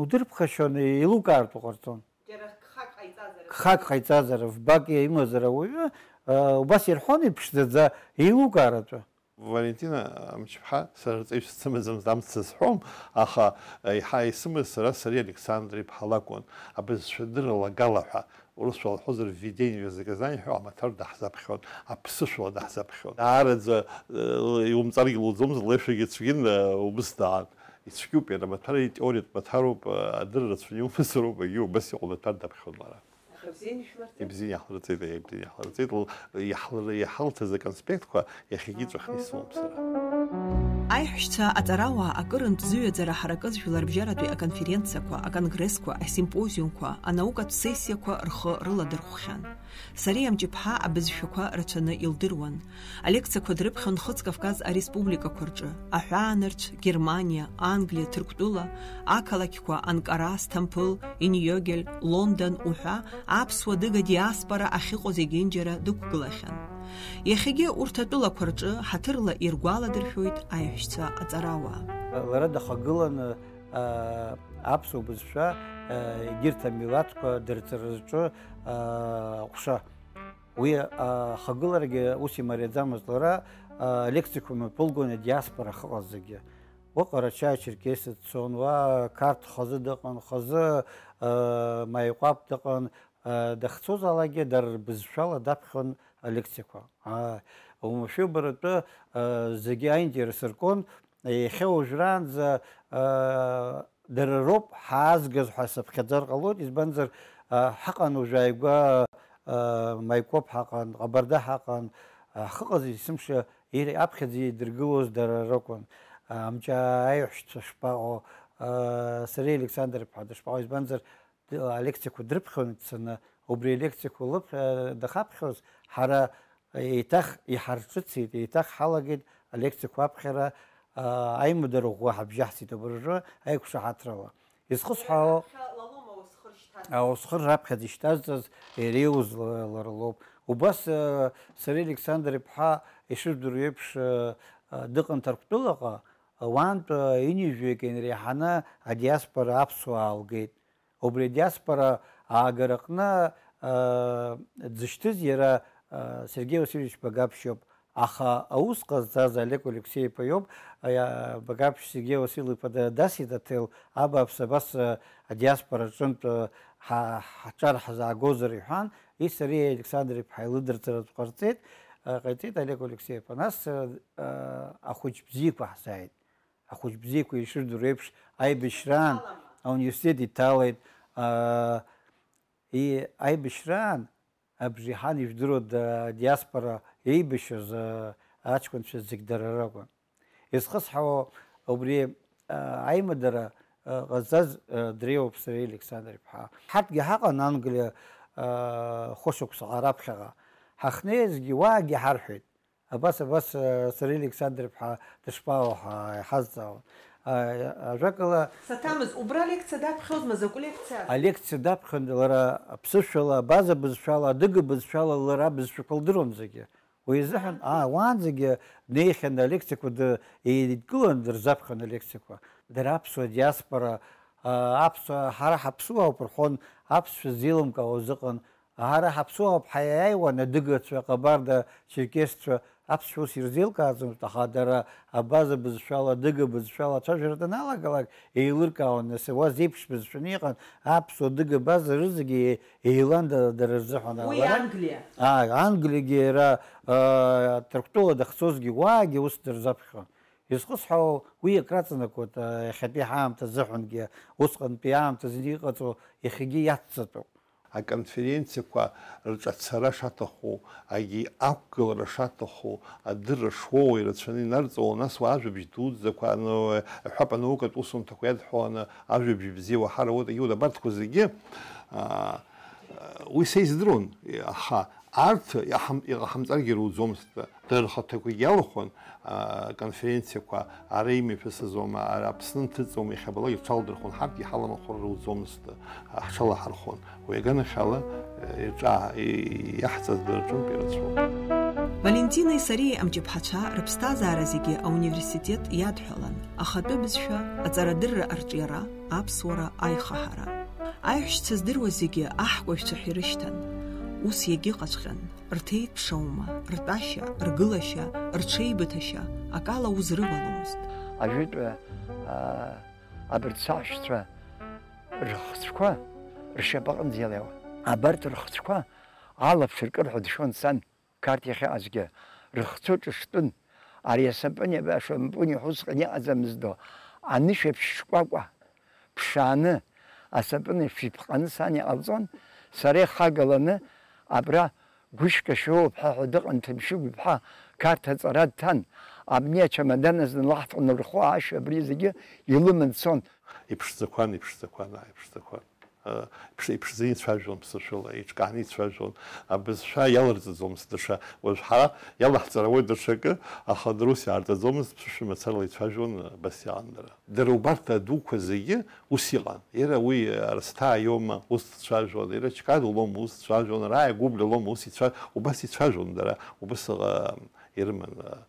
удырԥхашьон, еилукаартә уҟарҵон. Џьара гхак ҟаиҵазар, гхак ҟаиҵазар, фбак имазар ауаҩы, э, убас ирҳәон иԥшӡаӡа, еилукааратәы. Валентина Амҷыԥҳа, сара рҵаҩыс сымаӡамызт, амц сызҳәом, аха, э, еиҳа исымаз сара Сариа Александр-иԥҳа лакәын, абызшәадырра лагала ҳәа. Урысшәала ҳҳәозар, введение в язык знания ҳәа амаҭәар даҳзаԥхьон, аԥсышәала даҳзаԥхьон. Даараӡа, э, иумҵаргьы луӡомызт, леишәагьы цәгьан, э, убыс даан. Ицәгьоуп иара амаҭәар, итеориатә маҭәароуп, э, адырра рацәаны иумазароуп, егьи убас иҟоу амаҭәар даԥхьон лара. Аха бзианы ишәмырҵеит. Ибзианы иаҳлырҵеит, ибзианы иаҳлырҵеит, л-, иаҳлыр-, иаҳалҭаз аконспектқәа иахьагьы иҵәахны исымоуп сара. Аиҳәшьцәа аҵарауаа акырынтә зыҩаӡара ҳаракыз жәларбжьаратәи аконференциақәа, аконгрессқәа, асимпозиумқәа, анаукатә сессиақәа рхы рыладырхәхьан. Сариа Амҷыԥҳа абызшәақәа рацәаны илдыруан. Алекциақәа дрыԥхьон Нхыҵ Кавказ ареспубликақәа рҿы, аҳәаанырцә, Германиа, Англиа, Ҭырқәтәыла, ақалақьқәа Анкара, Сҭампыл, Иньогель, Лондон уҳәа аԥсуа-адыга диаспора ахьыҟоу зегьынџьара дықәгылахьан. Иахьагьы урҭ атәылақәа рҿы ҳаҭырла иргәаладыршәоит аиҳәшьцәа аҵарауаа. Лара дахагыланы, аа, аԥсуа бызшәа, аа, егьырҭ амилаҭқәа дырҵара рҿы, аа, ҟәша. Уи, аа, ахагыларагьы ус имариаӡамызт. Лара, аа, лекциақәа мҩаԥылгон адиаспора ахьыҟаз зегьы. Уа Ҟарачаи-Черкесиа дцон, уа Қарҭ хазы дыҟан, хазы, аа, Маиҟәаԥ дыҟан, дахьцозаалакгьы дара рбызшәала даԥхьон алекциақәа. Аа, уамашәа убаратәы, аа, зегьы аинтерес ркын, иахьа уажәраанӡа, аа, дара роуп ҳаазгаз ҳәа сыԥхьаӡар ҟалоит, избанзар, аа, ҳаҟан уажә ааигәа, аа, Маикоп ҳаҟан, Ҟабарда ҳаҟан, аа, ҳхы ҟазҵаз есымша ир-, аԥхьаӡа идыргылоз дара ракәын. Амҷа аиҳәшьцәа шԥаҟоу, аа, Сариа Александр-иԥҳа дышԥаҟоу, избанзар, д-, алекциақәа дрыԥхьон дцаны, убри алекциақәа лыԥхьа-, дахаԥхьоз, ҳара еиҭах иҳарҿыцит, еиҭах ҳалагеит алекциақәа аԥхьара, аа, аимадара ӷәӷәа ҳабжьаҳцеит абыржәы аиқәшаҳаҭрала. Изхысҳәаауа, аусхыр раԥхьаӡа ишьҭазҵаз иреиуз ла-, лара лоуп. Убас, аа, Сариа Александр-иԥҳа ишыжәдыруа еиԥш, аа, дыҟан Ҭырқәтәылаҟа, уантә, аа, ҩынҩажәаҩык инреиҳаны адиаспора аԥсуаа аалгеит. Убри адиаспора аагараҟны, аа, дзышьҭыз иара, аа, Сергеи Васильевич Багаԥшь иоуп, аха аус ҟазҵаз Олег Алексеи-иԥа иоуп, аиа-, Багаԥшь Сергеи Василь-иԥа да-, дасит аҭел, абааԥс, абас, аа, адиаспора аҿынтә, аа, ҳа-, ҳаҿар ҳзаагозар иҳәан, Сариа Александр-иԥҳа илыдырҵаратә ҟарҵеит, аа, ҟаиҵеит Олег Алексеи-иԥа. Нас, аа, ахәыҷ бзиақәа ҳзааит. Ахәыҷ бзиақәа ишырдыруа еиԥш, аибашьраан ауниверситет иҭалеит. Аа, и-, аибашьраан абжеиҳан ижәдыруа да-, диаспора еибашьыз, аа, аҷкәынцәа зегь дара ракәын. Изхысҳәаауа убри, аа, аимадара, аа, ҟазҵаз, аа, дреиуоуп Сариа Александр-иԥҳа. Ҳарҭгьы ҳаҟан Англиа, аа, хәышықәсаҟа раԥхьаҟа. Ҳахьнеизгьы уаагьы ҳарҳәеит. Абас, абас, э, Сариа Александр-иԥҳа дышԥаҟоу ҳәа иҳазҵаауан. Э, ажәакала, Саҭамыз, убра алекциа даԥхьозма, закә лекциа? Алекциа даԥхьон лара аԥсышәала, абаза бызшәала, адыга бызшәала лара абызшәақәа лдыруан зегьы. Уи азыҳәан, аа, уаанӡагьы днеихьан алекциақәа ды-, еидкылан дырзаԥхьон алекциақәа. Дара аԥсуа диаспора, аа, аԥсуа, ҳара ҳаԥсуаауп рҳәон, аԥсшәа ззеилымкаауа зыҟан. Ҳара ҳаԥсуаауп ҳәа иааиуан адыгацәа, ҟабарда, черкесцәа, аԥсшәа ус ирзеилкааӡомызт, аха дара абаза бызшәала, адыга бызшәала ацәажәара даналагалак, еилыркаауан, нас, уа зеиԥш бызшәаны иҟан, аԥсуа, адыга, абаза рызегьы еилан да-, дара рзыҳәан. Уи Лара Англиа? Ааи, Англиагьы иара, аа, Ҭырқәтәыла дахьцозгьы уаагьы ус дырзаԥхьон. Изхысҳәаауа, уи акраҵанакуеит, аа, иахьатәи ҳаамҭа азыҳәангьы, усҟантәи аамҭазы иҟаҵоу, иахьагьы иацҵатәуп. Аконференциақәа рҿы ацара шаҭаху, агьи ақәгылара шаҭаху, адырра шуоу ирацәаны инарҵауа, нас уа ажәабжь дуӡӡақәа, аны, ҳәап, анаукатә усумҭақәа иадҳәаланы ажәабжь бзиа уаҳар ауеит, егьи убарҭқәа зегьы, аа, уи са издыруан, аха арҭ иаҳам-, иҟаҳамҵаргьы руӡомызт. Дара рхаҭақәагьы иалахәын, аа, аконференциақәа, ара имҩаԥысызоума, ара Аԥсны нҭыҵуама, иахьабалак рҽалдырхәон, ҳарҭ иҳаламхәыр руӡомызт, ҳҽалаҳархәон. Уи аганахьала, ирҿаа-, и-, иаҳҵаз дара рҿынтә ирацәоуп. Валентинеи Сариеи Амҷыԥҳацәа рыԥсҭазаара зегьы ауниверситет иадҳәалан, ахатәы бызшәа, аҵарадырра арҿиара, аԥсуара аихаҳара. Аиҳәшьцәа здыруаз зегьы аҳкәажәцәа ҳәа ирышьҭан. Ус иагьыҟаҵәҟьан. Рҭеиҭԥшаума, ртәашьа, ргылашьа, рҽеибыҭашьа акала узрываломызт. Ажәытәы, аа, абырҭ саҳәшьцәа рыхцәқәа ршьапаҟынӡа иалеиуан. Абарҭ рыхцәқәа алаԥш ркыр ҳәа дшәон сан, Қарҭ иахьыҟазгьы, рыхцәы ҿыштәын. Ари асапыни ашампуни ҳәа усҟан иҟаӡамызт, анышә еиԥш шкәакәа ԥшааны, асапын еиԥш иԥҟаны сан иҟалҵон, сара ихагаланы абра Гәышька Шьоуа-ԥҳа ҳәа дыҟан, Ҭамшьыгә иԥҳа Қарҭ аҵара дҭан, абни ачамадан азы лаҳҭаны рхәы аашьа абри зегьы илыман дцон. Иԥшӡақәан, иԥшӡақәан, аа, иԥшӡақәан. Иԥш-, иԥшӡаны ицәажәон ԥсышәала, еиҿкааны ицәажәон, абызшәа иаларҵаӡомызт даҽа, уажә ҳара иалаҳҵар ауеит даҽакы, аха дара ус иаарҵаӡомызт, ԥсышәа мацарала ицәажәон, абас иҟан дара. Дара убарҭ адуқәа зегьы ус иҟан. Иара уи Арсҭаа иоума, ус дцәажәон, иара Чкадулоума, ус дцәажәон, Раиа Гәыблиалоума, ус ицәа-, убас ицәажәон дара, убасҟа ирыман, а,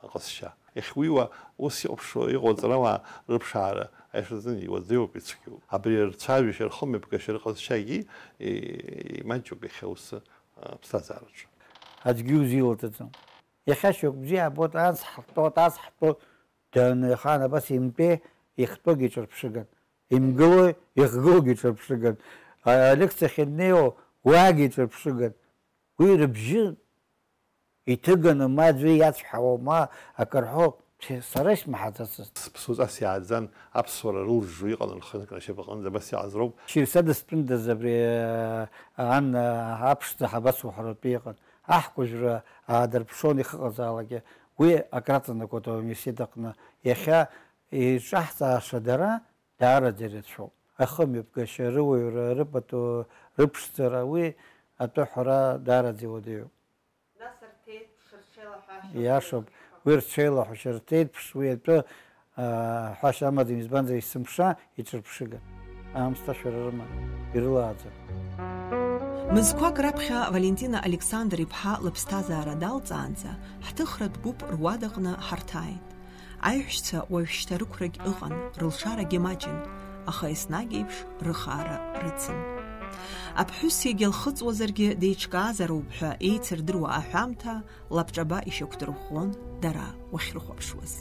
аҟазшьа. Иахьуиуа, ус иҟаԥшуа иҟоу аҵарауаа рыԥшаара аиашазын иуадаҩуп, ицәгьоуп. Абри рцәажәашьа, рхымҩаԥгашьа, рыҟазшьагьы, е-, имаҷуп иахьа усы, а, аԥсҭазаараҿы. Аӡәгьы иузилаҵаӡом. Иахьа шьоук бзиа абоит, ас ҳтәоит, ас ҳтәоит, даны ихаан абас имтәеи, ихтәогьы ҿырԥшыган. Имгылои, ихгылогьы ҿырԥшыган. А-, алекциа ахьыннеиуа, уаагьы ҿырԥшыган. Уи рыбжьы иҭыганы, ма аӡәы иацәҳауа, ма акы рҳәо, сара исмаҳаӡацызт. Сыԥсуҵас иааӡан, аԥсуара рылжжо иҟан рхы-нкра ашьапаҟынӡа, абас иҟаз роуп. Шьыҩса дыстәындаз абри, э, ан, э, аԥшӡа ҳабацу ҳәа ртәы иҟан. Аҳкәажәра аадырԥшуан ихыҟазаалакгьы. Уи акраҵанакуеит ауниверситет аҟны. Иахьа иҿаҳҵааша дара даараӡа ирацәоуп. Ахымҩаԥгашьа, рыуаҩра, рыпату, рыԥшӡара, уи атәы ҳәара даараӡа иуадаҩуп. Нас рҭеиҭԥш рҽеилаҳәашьа. Иашоуп, уи рҽеилаҳәашьа, рҭеиҭԥш, уи атәы, аа, ҳәашьа амаӡам, избанзар, есымша иҿырԥшыган. Аамсҭашәара рыман, ирылааӡан. Мызқәак раԥхьа Валентина Александр-иԥҳа лыԥсҭазаара далҵаанӡа, ҳҭыхратә гәыԥ руадаҟны ҳарҭааит. Аиҳәшьцәа уажәшьҭа рықәрагь ыҟан, рылшарагьы маҷын, аха еснагь еиԥш рыхаара рыцын. Аԥҳәыс егьа лхыҵуазаргьы деиҿкаазароуп ҳәа еицырдыруа аҳәамҭа лабҿаба ишьақәдырӷәӷәон дара уахьрыхәаԥшуаз.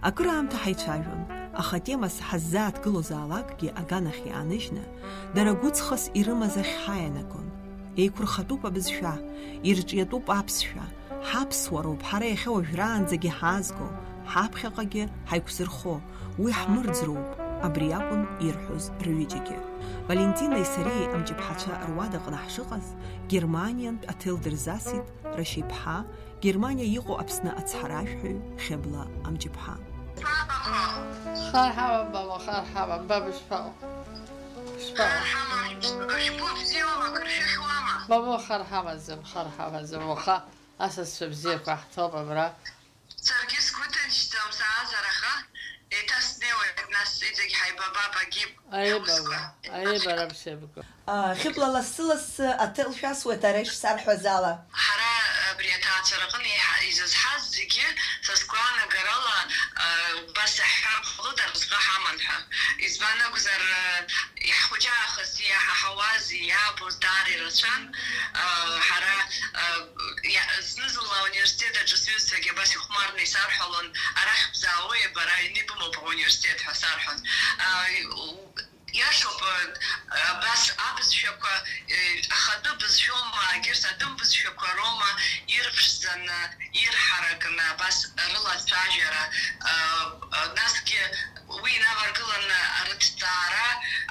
Акыраамҭа ҳаицәажәон, аха темас ҳаззааҭгылозаалакгьы аганахь иааныжьны, дара гәыҵхас ирымаз ахь ҳаианагон. Еиқәырхатәуп абызшәа, ирҿиатәуп аԥсшәа, ҳаԥсуароуп ҳара иахьа уажәраанӡагьы ҳаазго, ҳаԥхьаҟагьы ҳаиқәзырхо, уи ҳмырӡроуп, абри акәын ирҳәоз рҩыџьагьы. Валентинеи сареи амҷыԥҳацәа руадаҟны ҳшыҟаз, Германиантә аҭел дырзасит Рашьеиԥҳа, Германиа иҟоу Аԥсны ацҳаражәҳәаҩ Хьыбла Амҷыԥҳа. Хар ҳамам, бабо, хар ҳамам, баб, ишԥаҟоу? Ишԥаҟоу? Хар ҳамам, шәгәы бзиоума, акыр шәыхьуама? Бабо, хар ҳамаӡам, хар ҳамаӡам, уаха асасцәа бзиақәа ҳҭоуп абра. Саргьы сгәы ҭынчӡам, саазар, аха еиҭа снеиуеит, нас иҵегь ҳаибабап, агьип. Аибабара, аибабара, ԥсеибгоуп. Хьыбла, лассы-лассы аҭел шәасуеит, ара ишсарҳәаз ала. Ҳара абри аҭаацәараҟны еиҳа изызҳаз зегьы, са сгәаанагарала, а, убас иаҳҳәар ҟалоит, аразҟы ҳаман ҳәа. Избан акәзар, а, иаҳхәыҷаахаз, иаҳаҳауаз, иаабоз даара ирацәан. А, ҳара, а, иа-, зны-зынла ауниверситет аҿы сҩызцәагьы абас ихәмарны исарҳәалон, арахь бзаауеи бара, аҩны ибымоуп ауниверситет ҳәа сарҳәон. А, Иашоуп, абас абызшәақәа, ахатәы бызшәоума, егьырҭ атәым бызшәақәа роума ирԥшӡаны ирҳаракны абас рылацәажәара, насгьы уи инаваргыланы арыҭҵаара,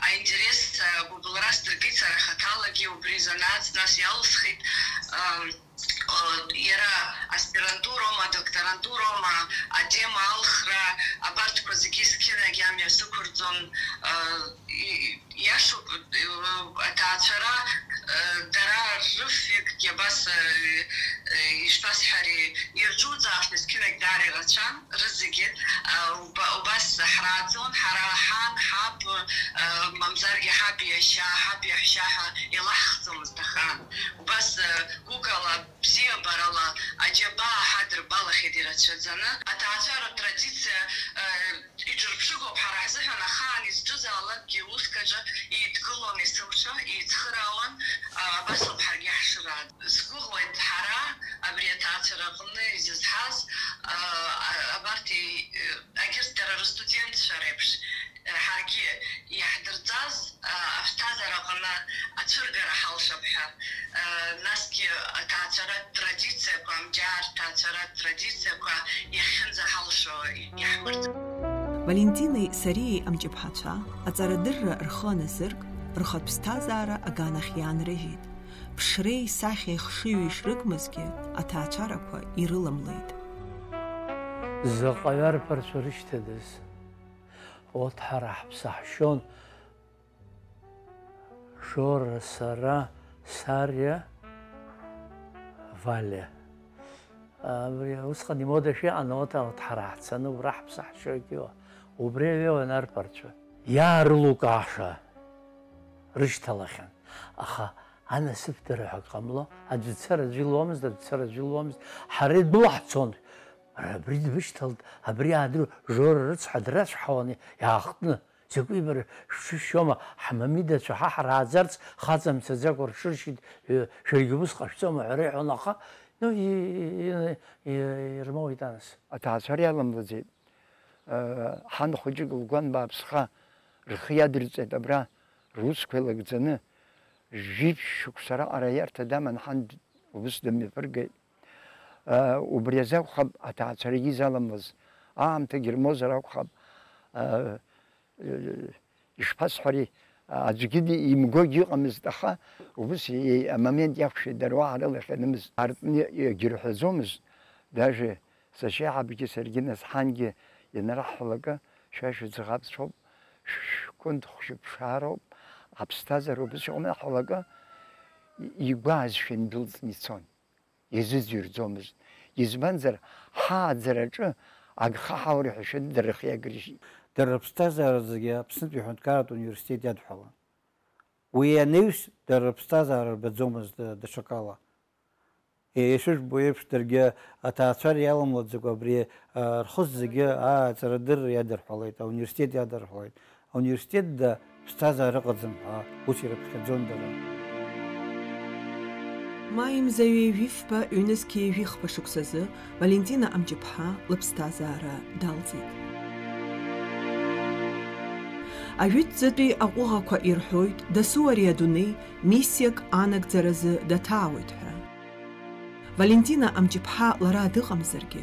аинтерес, агәыбылра сдыркит сара хаҭалагьы убри занааҭс, нас иалысхит. Иара аспирантуроума, адокторантуроума, атема алхра, абарҭқәа зегьы зқьынагь амҩа сықәырҵон. Иашоуп, аҭаацәара, дара рыфҩыкгьы абас, ишԥасҳәари, ирҿуҵаашт, зқьынагь даара ирацәан, рызегьы, уба-, убас ҳрааӡон, ҳара ҳан, ҳаб, мамзаргьы ҳаб иашьа, ҳаб иаҳәшьа ҳәа илаҳхӡомызт ахаан. Убас, гәыкала, бзиабарала аџьабаа ҳадырбалахьеит ирацәаӡаны. Аҭаацәаратә традициа, э, иҿырԥшыгоуп ҳара ҳзыҳәан, ахаан изҿызаалакгьы уск аҿы еидгылон есымша, еицхыраауан, а, абас ауп ҳаргьы ҳшырааӡо. Сгәыӷуеит ҳара абри аҭаацәара аҟны изызҳаз, а, а, абарҭ, э, егьырҭ дара рыстудентцәа реиԥш, э, ҳаргьы иаҳдырҵаз, а, аԥсҭазаара аҟны ацәыргара Валентинеи Сариеи Амҷыԥҳацәа аҵарадырра рхы аназырк, рхатә ԥсҭазаара аганахь иаанрыжьит. Ԥшреи сахьеи хшыҩи шрыгмызгьы, аҭаацәарақәа ирыламлеит. Заҟаҩы арԥарцәа рышьҭадаз? Урҭ ҳара ҳаԥсы ҳшьон. Жора, сара, Сариа, Валиа. Абри усҟан имодашәа иҟан, урҭ, урҭ ҳара ҳцаны убра ҳаԥсы ҳшьоит, иуа. Убри аҩеиуан арԥарцәа. Иаарылукааша рышьҭалахьан. Аха анасыԥдара ҳәа ак ҟамло, аӡәы дцар аӡәы илуамызт, аӡәы дцар аӡәы илуамызт. Ҳара итәыла ҳцон. Абри дбышьҭалт, абри аадыру, Жора рыцҳа драцәҳауан иаахтны. Закәи бара, шәҽышьома, ҳмамидацәа ҳа ҳрааӡарц хаҵа мцаӡакәа рҽыршьит, э, шәаргьы ус ҟашәҵома ҳәа реиҳәон, аха, ну, и-, и-, и-, ирмоуит анас. Аҭаацәара иаламлаӡеит. Э, ҳан хәыҷык лгәан бааԥсха рхы иадырҵеит абра, русқәа еилагӡаны, жәиԥшь шықәса раҟара аиарҭа даман, ҳан убыс дымҩаԥыргеит. Э, убри азы акәхап аҭаацәарагьы изаламлаз. Аамҭагьы рмозар акәхап. Э, ишԥасҳәари, аӡәгьы ди-, имгогьы ыҟамызт, аха убыс и-, амомент иақәшәеит, дара уаҳа рылахь анымыз. Артны иагьырҳәаӡомызт, даже сашьеиҳабгьы саргьы нас ҳангьы ианараҳҳәалакы, шәа шәыӡӷабцәоуп, шәкәынт хәшәыԥшаароуп, аԥсҭазаара убыс иҟоуп ҳәа лакы, и-, игәаазшәа индәылҵны ицон. Изыӡырҩӡомызт. Избанзар, ҳааӡараҿы агха ҳаура ҳәа шәаны дара рхы иагрыжьит. Дара рыԥсҭазаара зегьы Аԥснытәи аҳәынҭқарратә университет иадҳәалан. Уи анаҩс, дара рыԥсҭазаара рбаӡомызт, э, даҽакала. Ишыжәбо еиԥш, даргьы аҭаацәара иаламлаӡакәа абри, э, рхы зегьы ааҵарадырра иадырҳәалеит, ауниверситет иадырҳәалеит. Ауниверситет да ԥсҭазаара ыҟаӡам ҳәа ус ирыԥхьаӡон дара. Маи мза ҩажәи фба, ҩнызқь ҩажәи хԥа шықәсазы Валентина Амҷыԥҳа лыԥсҭазаара далҵит. Ажәытәӡатәи аҟәыӷақәа ирҳәоит, дасу ари адунеи миссиак анагӡаразы даҭаауеит ҳәа. Валентина Амҷыԥҳа лара дыҟамзаргьы,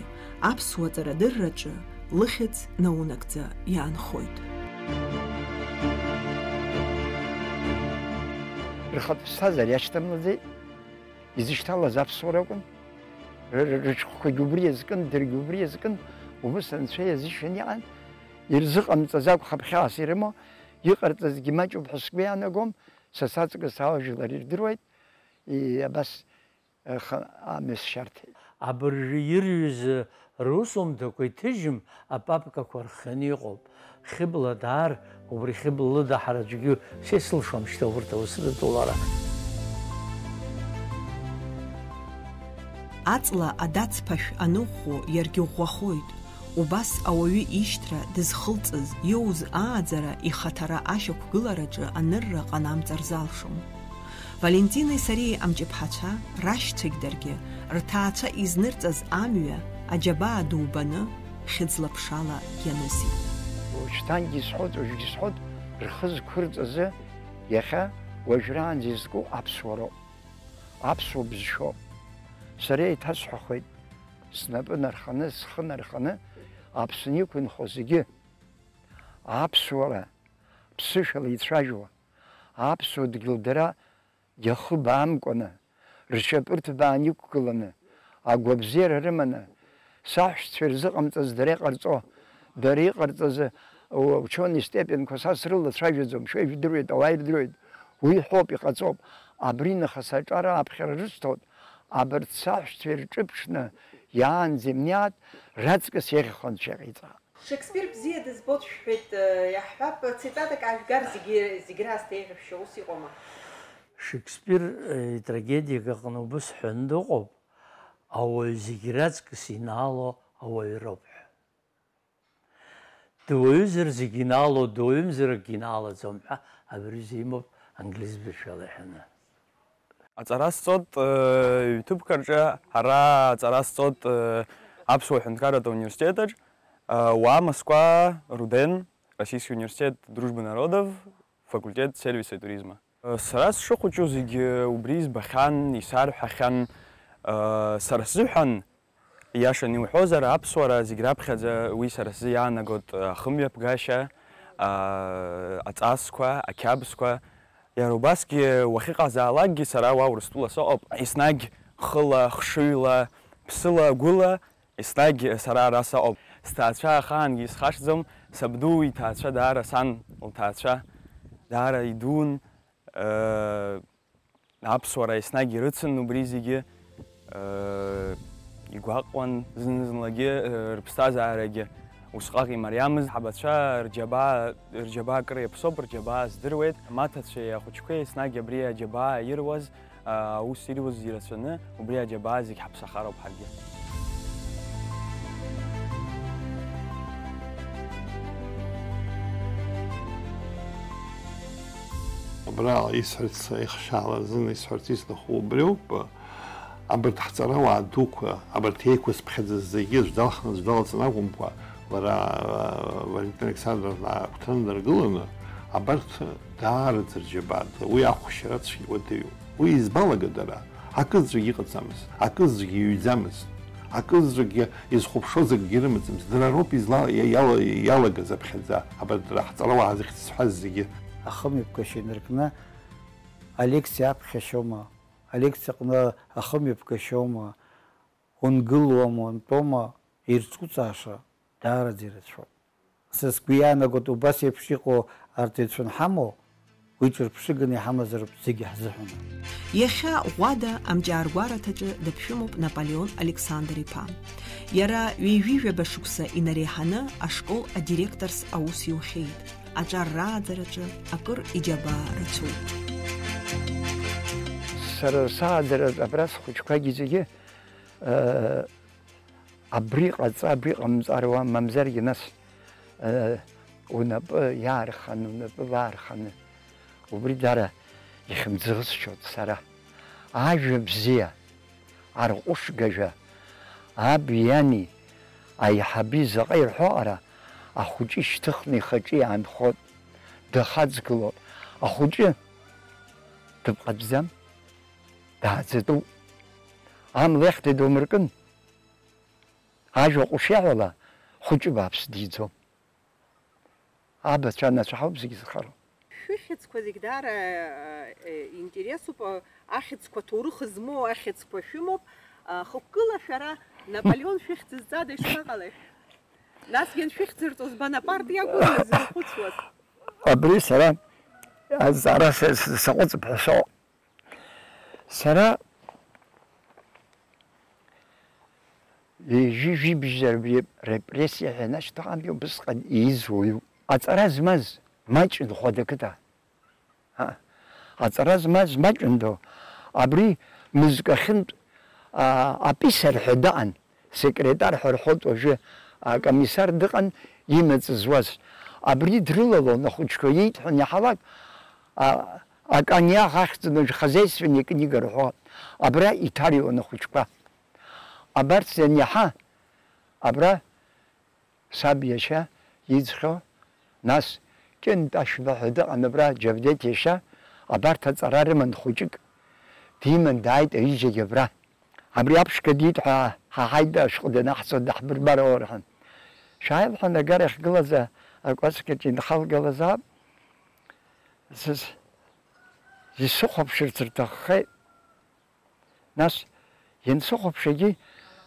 аԥсуа ҵарадырраҿы лыхьӡ наунагӡа иаанхоит. Рхатә ԥсҭазаара иашьҭамлаӡеит, изышьҭалаз аԥсуара акәын, р-, р-, рыҽхәқәагьы убри иазкын, даргьы убри иазкын, убыс анцәа иазышьҭан иҟан, ирзыҟамҵаз акәхап хьаас ирымоу, иҟарҵазгьы маҷуп ҳәа сгәы иаанагом, са саҵкыс аажәлар ирдыруеит, и-, абас Аха амҩа сшьарҭеит. Абыржәы ирҩыз русумҭақәа иҭыжьым апапкақәа рхианы иҟоуп. Хьыбла даар, убри Хьыбла лыдаҳара аӡәгьы сеицылшом шьҭа урҭ аусы рыдулара. Аҵла адацԥашә аныӷәӷәо иаргьы ӷәӷәахоит. Убас ауаҩы ишьҭра дызхылҵыз, иоуз ааӡара ихаҭара ашьақәгылараҿы анырра ҟанамҵар залшом. Валентинеи сареи амҷыԥҳацәа, рашьцәагь даргьы, рҭаацәа изнырҵаз амҩа аџьабаа ду баны, хьыӡла-ԥшала ианысит. Уажәшьҭангьы исҳәоит, уажәгьы исҳәоит, рхы зқәырҵазы иахьа уажәраанӡа изку аԥсуароуп. Аԥсуа бызшәоуп. Сара еиҭасҳәахуеит, снапы нарханы, схы нарханы, Аԥсны иқәынхо зегьы, аԥсуара ԥсышәала ицәажәо, аԥсуа дгьыл дара иахыбаамкәаны, ршьапырҭбаан иқәгыланы, агәабзиара рыманы, саҳәшьцәа ирзыҟамҵаз дара иҟарҵо, дара иҟарҵаз, у-, учёный степенқәа са срылацәажәаӡом, шәа ижәдыруеит, ауаа ирдыруеит, уи ҳәоуп, иҟаҵоуп. Абри нахыс аҿар ааԥхьара рысҭоит, абарҭ саҳәшьцәа ирҿыԥшны иаанӡа имнеиааит, раҵкыс иаӷьхо анцәа иҟаиҵа. Шекспир бзиа дызбо дшәҳәеит, э, иаҳҳәап, цитатак аажәгар зегьы, зегь раасҭа еиӷьышәшьо ус иҟоума? Шекспир, э, итрагедиак аҟны убыс ҳәаны дыҟоуп, ауаҩ зегь раҵкыс инаало ауаҩроуп ҳәа. Дуаҩызар зегь инаало, дуаҩымзар акгьы инаалаӡом ҳәа абри аҩыза имоуп англиз бызшәала иҳәаны. Аҵара сҵоит, э, ҩ-ҭыԥк рҿы, ҳара аҵара сҵоит, э, Аԥсуа ҳәынҭқарратә университет аҿ, э, уа Москва, Руден, Российский университет дружбы народов, факультет сервиса и туризма. Э, сара сшыхәыҷу зегьы убри избахьан, исарҳәахьан, э, сара сзыҳәан Ииашаны иуҳәозар, аԥсуара зегь раԥхьаӡа уи сара сзы иаанагоит ахымҩаԥгашьа, а, аҵасқәа, ақьабзқәа. Иара убасгьы уахьыҟазаалакгьы сара уа Урыстәыла сыҟоуп. Еснагь хыла, хшыҩла, ԥсыла, гәыла, еснагь сара ара сыҟоуп. Сҭаацәа ахаангьы исхашҭӡом, сабду иҭаацәа даара сан лҭаацәа даара идуун. Э, Аԥсуара еснагь ирыцын убри зегьы, э, игәаҟуан зны-зынлагьы, э, рыԥсҭазаарагьы усҟак имариамызт. Ҳабацәа рџьабаа, рџьабаа акыр иаԥсоуп, рџьабаа здыруеит. Амаҭацәеи ахәыҷқәеи еснагь абри аџьабаа ируаз, а, аус ируаз ирацәаны, убри аџьабаа зегь ҳаԥсахароуп ҳаргьы. Абра исҳәарц, аихшьаала азын исҳәарц исҭаху убриоуп. Абарҭ ҳҵарауаа дуқәа, абарҭ еиқәызԥхьаӡаз зегьы аӡә далхны аӡә далаҵаны акәымкәа, лара, Валентина Александровна агәҭаны дыргыланы, абарҭ даараӡа рџьабаат, уи ахәшьара цәгьа уадаҩуп. Уи избалага дара, акызаҵәык иҟаӡамызт, акызаҵәык иҩӡамызт, акызаҵәык изхәаԥшуаз акгьы рымаӡамызт, дара роуп изла-, иа-, иала-, иалагаз аԥхьаӡа, абарҭ дара ҳҵарауаа зыхьӡ зҳәаз зегьы. Ахымҩаԥгашьа инаркны алекциа аԥхьашьома, алекциа аҟны ахымҩаԥгашьома, унгылома, унтәома, ирцуҵааша даараӡа ирацәоуп. Са сгәы иаанагоит, убас еиԥш иҟоу арҵаҩцәа анҳамоу, уи ҿырԥшыганы иҳамазароуп зегьы ҳзыҳәаны. Иахьа Ӷәада амҿиааргәараҭаҿы даԥшәымоуп Наполеон Александр-иԥа. Иара ҩажәижәаба шықәса инареиҳаны ашкол адиректорс аус иухьеит. Аҿар рааӡараҿы акыр иџьабаа рацәоуп. Сара сааӡараҿы абра схәыҷқәагьы зегьы, э, абри ҟаҵа, абри ҟамҵаруа, мамзаргьы нас, э, унапы иаарханы, унапы лаарханы, убри дара ихьымӡӷысшьоит сара. Ажәа бзиа, арҟәышгажәа, аби ани, аиҳаби заҟа ирҳәо ара, ахәыҷы ишьҭыхны ихаҿы иаанхоит, дахаҵгылоит. Ахәыҷы дыԥҟатәӡам, дааӡатәуп. Амла ихьҭа идумыркын. Ажәа ҟәыш иаҳәала, хәыҷы бааԥс диӡом. Абацәа анацәа ҳауп зегьы зхароу. Шәыхьӡқәа зегь даара, э, интересуп, э, ахьӡқәа ҭоурых змоу ахьӡқәа шәымоуп, э, хықәкыла шәара Наполеон шәыхьӡ зҵада, ишԥаҟалеи? Насгьы аншәыхьӡырҵоз Бонапарт иакәызма ззырхәыцуаз? Абри сара азҵаара са-, са-, саҟәыҵып ҳәа сыҟоуп. Сара ҩажәи жәибжь репрессиа ҳәа ианашьҭахьантәи убысҟан ииз уаҩуп. Аҵара змаз маҷын Хәада қыҭа. А, аҵара змаз маҷын ду. Абри мызкы ахьынтә, а, аписар ҳәа дыҟан, секретар ҳәа рҳәоит уажәы, акомиссар дыҟан имаҵ зуаз. Абри дрылалон ахәыҷқәа, иеит ҳәа аниаҳалак, а, аканиах ахьӡын уажә хозяйственная книга рҳәо, абра иҭарҩуан ахәыҷқәа. Абарҭ ианиаҳа, абра саб иашьа иӡхьоу, нас Кьынтә Ашьба ҳәа дыҟан абра, Џьавдеҭ иашьа, абарҭ аҵара рыман хәыҷык. Диман дааит аҩыџьагьы абра. Абри аԥшқа диит ҳәа ҳаҳаит, ашәҟәы данаҳҵо даҳбырбароу рҳәан. Шәааи, лҳәан, агара иахьгылаз акәасқьаҿ инхалгалазаап. Сыс-, исыхәаԥшырц рҭаххеит. Нас, иансыхәаԥшагьы,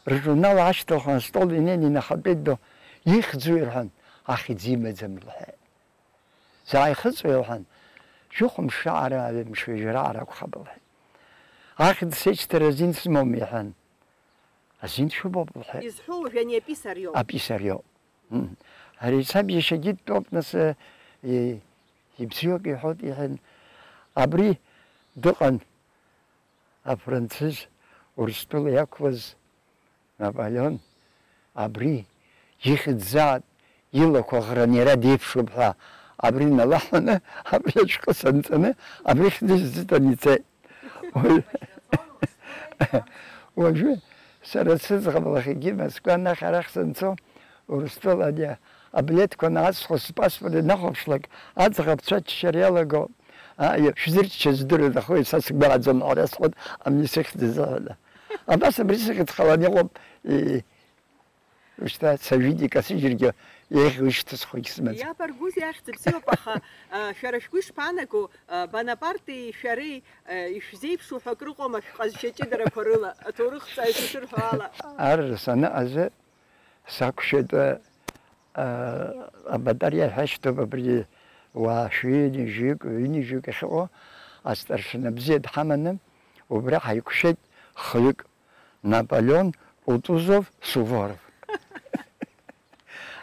ржурнал аашьҭылхын, астол инеины инахатәеит ду, ихьӡуи рҳәан, ахьӡ имаӡам лҳәеит. Зааихыҵуеи лҳәан, жәохә мшы раҟара, ҩымш ҩажәа раҟара акәхап лҳәеит. Ахьӡ сеишьҭыр азин сымоуми иҳәан. Азин шәымоуп лҳәеит. Изҳәоу уажәы ани аписар иоуп. Аписар иоуп. М. Ари саб иашьагьы дтәоуп, нас, э, ибзиоуп иҳәоит иҳәан. Абри дыҟан. Афранцыз Урыстәыла иақәлаз Наполеон абри ихьӡ заа илақәа ӷраны иара деиԥшуп ҳәа абри налаҳәаны, абри ашәҟәы санҵаны, абри хьӡ исзыҭан ицеит. Уажәы сара сыӡӷаб лахьагьы Москва нахь арахь санцо, Урыстәыла аблеҭқәа наасхо, спаспорт инахәаԥшлак, аӡӷабцәа аччара иалаго, а, шәзырччаз здыруеит, аха уи са сгәараӡам, ҳәа сҳәоит, амни сыхьӡ азыҳәан. Абас абри сыхьӡ ҟаланы иҟоуп, и-, Шьҭа сажәит икасыжьыргьы еиӷьу ишьҭысхуагь сымаӡам. Иабаргәузеи, ахьӡ бзиоуп, аха, а, шәара шәгәы ишԥаанаго, а, Бонапартеи шәареи, а, ишәзеиԥшу ҳәа акрыҟоума шәҟазшьа ҷыдарақәа рыла, аҭоурыхҭҵааҩцәа шырҳәо ала? Арра саныҟазы сақәшәеит, а, а, абатариа ҳәа шьҭоуп абри уаа шәҩынҩажәаҩык, ҩынҩажәаҩык ахьыҟоу, астаршина бзиа дҳаманы, убра ҳаиқәшәеит хҩык. Наполеон, Кутузов, Суворов.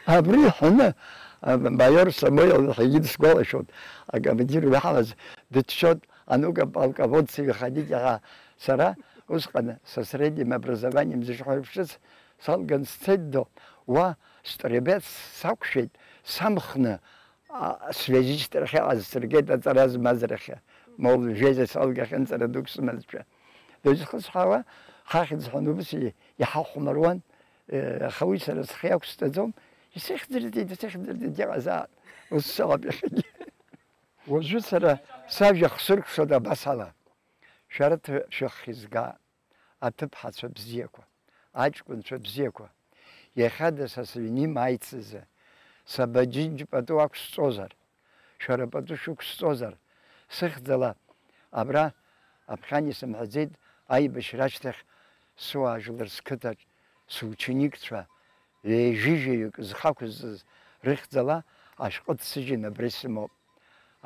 Абри иҳәаны, а, майор Самоил иахьагьы дысгәалашәоит, акомандир уи ҳалаз дыччоит, а ну-ка, полководцы, выходите ҳәа. Сара усҟан со средним образованием зышҳәа еиԥшыз салган сцеит до, уа стрелец сақәшәеит, самхны, а, связист рахьыҟаз сыргеит аҵара змаз рахьы. Мол, жәеиза салгахьан ҵара дук сымазшәа. Дызхысҳәаауа, ҳахьӡ ҳәа убас и-, иҳахәмаруан, э, аха уи сара схы иақәсҵаӡом, исыхьӡыртит, исыхьӡыртит иҟазаап, ус сыҟоуп иахьагьы. Уажәы сара сажәа хсыркәшоит абас ала, шәара ҭ-, шәыххь зга, аҭыԥҳацәа бзиақәа, аҷкәынцәа бзиақәа, иахьада са сыҩны имааицызы, сабаџьынџь пату ақәсҵозар, шәара пату шәықәсҵозар, сыхьӡала абра аԥхьан исымҳәаӡеит, аибашьра ашьҭахь сыуаажәлар сқыҭаҿ сученикцәа ҩажәижәаҩык зхы ақәызҵаз рыхьӡала ашәҟәы ҭсыжьын абра исымоуп.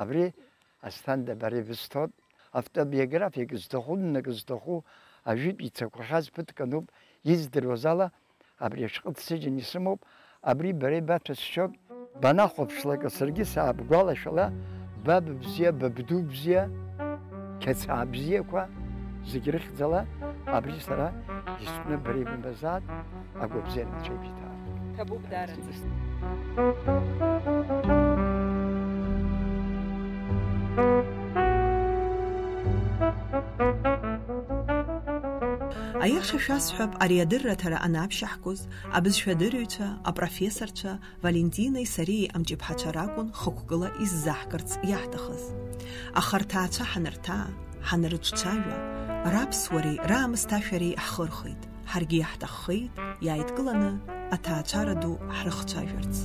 Абри Асҭанда бара ибысҭоит, автобиографиак зҭаху, ннак зҭаху, ажәытә ицақәахьаз ԥыҭк ануп, издыруаз ала, абри ашәҟәы ҭсыжьын исымоуп, абри бара ибаҭәасшьоит. Банахәаԥшлак, саргьы саабгәалашәала, баб бзиа, бабду бзиа, қьацаа бзиақәа зегь рыхьӡала, абри сара истәны бара ибымбазаат, агәабзиара анцәа ибиҭаат. Ҭабуп даараӡа. Аиаша шәасҳәап, ари адырраҭара анаԥшьаҳгоз, абызшәадырҩцәа, апрофессорцәа Валентинеи сареи амҷыԥҳацәа ракәын хықәкыла иззаҳкырц иаҳҭахыз. Аха рҭаацәа ҳанырҭаа, ҳанрыҿцәажәа, раԥсуареи раамысҭашәареи ҳхырхит, ҳаргьы иаҳҭаххеит иааидкыланы аҭаацәара ду ҳрыхцәажәарц.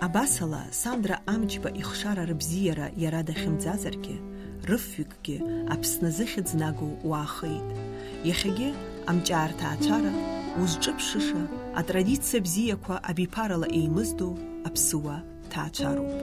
Абасала, Сандра Амҷба ихшара рыбзиара иара дахьымӡазаргьы, рыфҩыкгьы Аԥсны зыхьӡ наго уаахеит. Иахьагьы амҿаарҭаацәара узҿыԥшыша, атрадициа бзиақәа абиԥарала еимыздо аԥсуа ҭаацәароуп.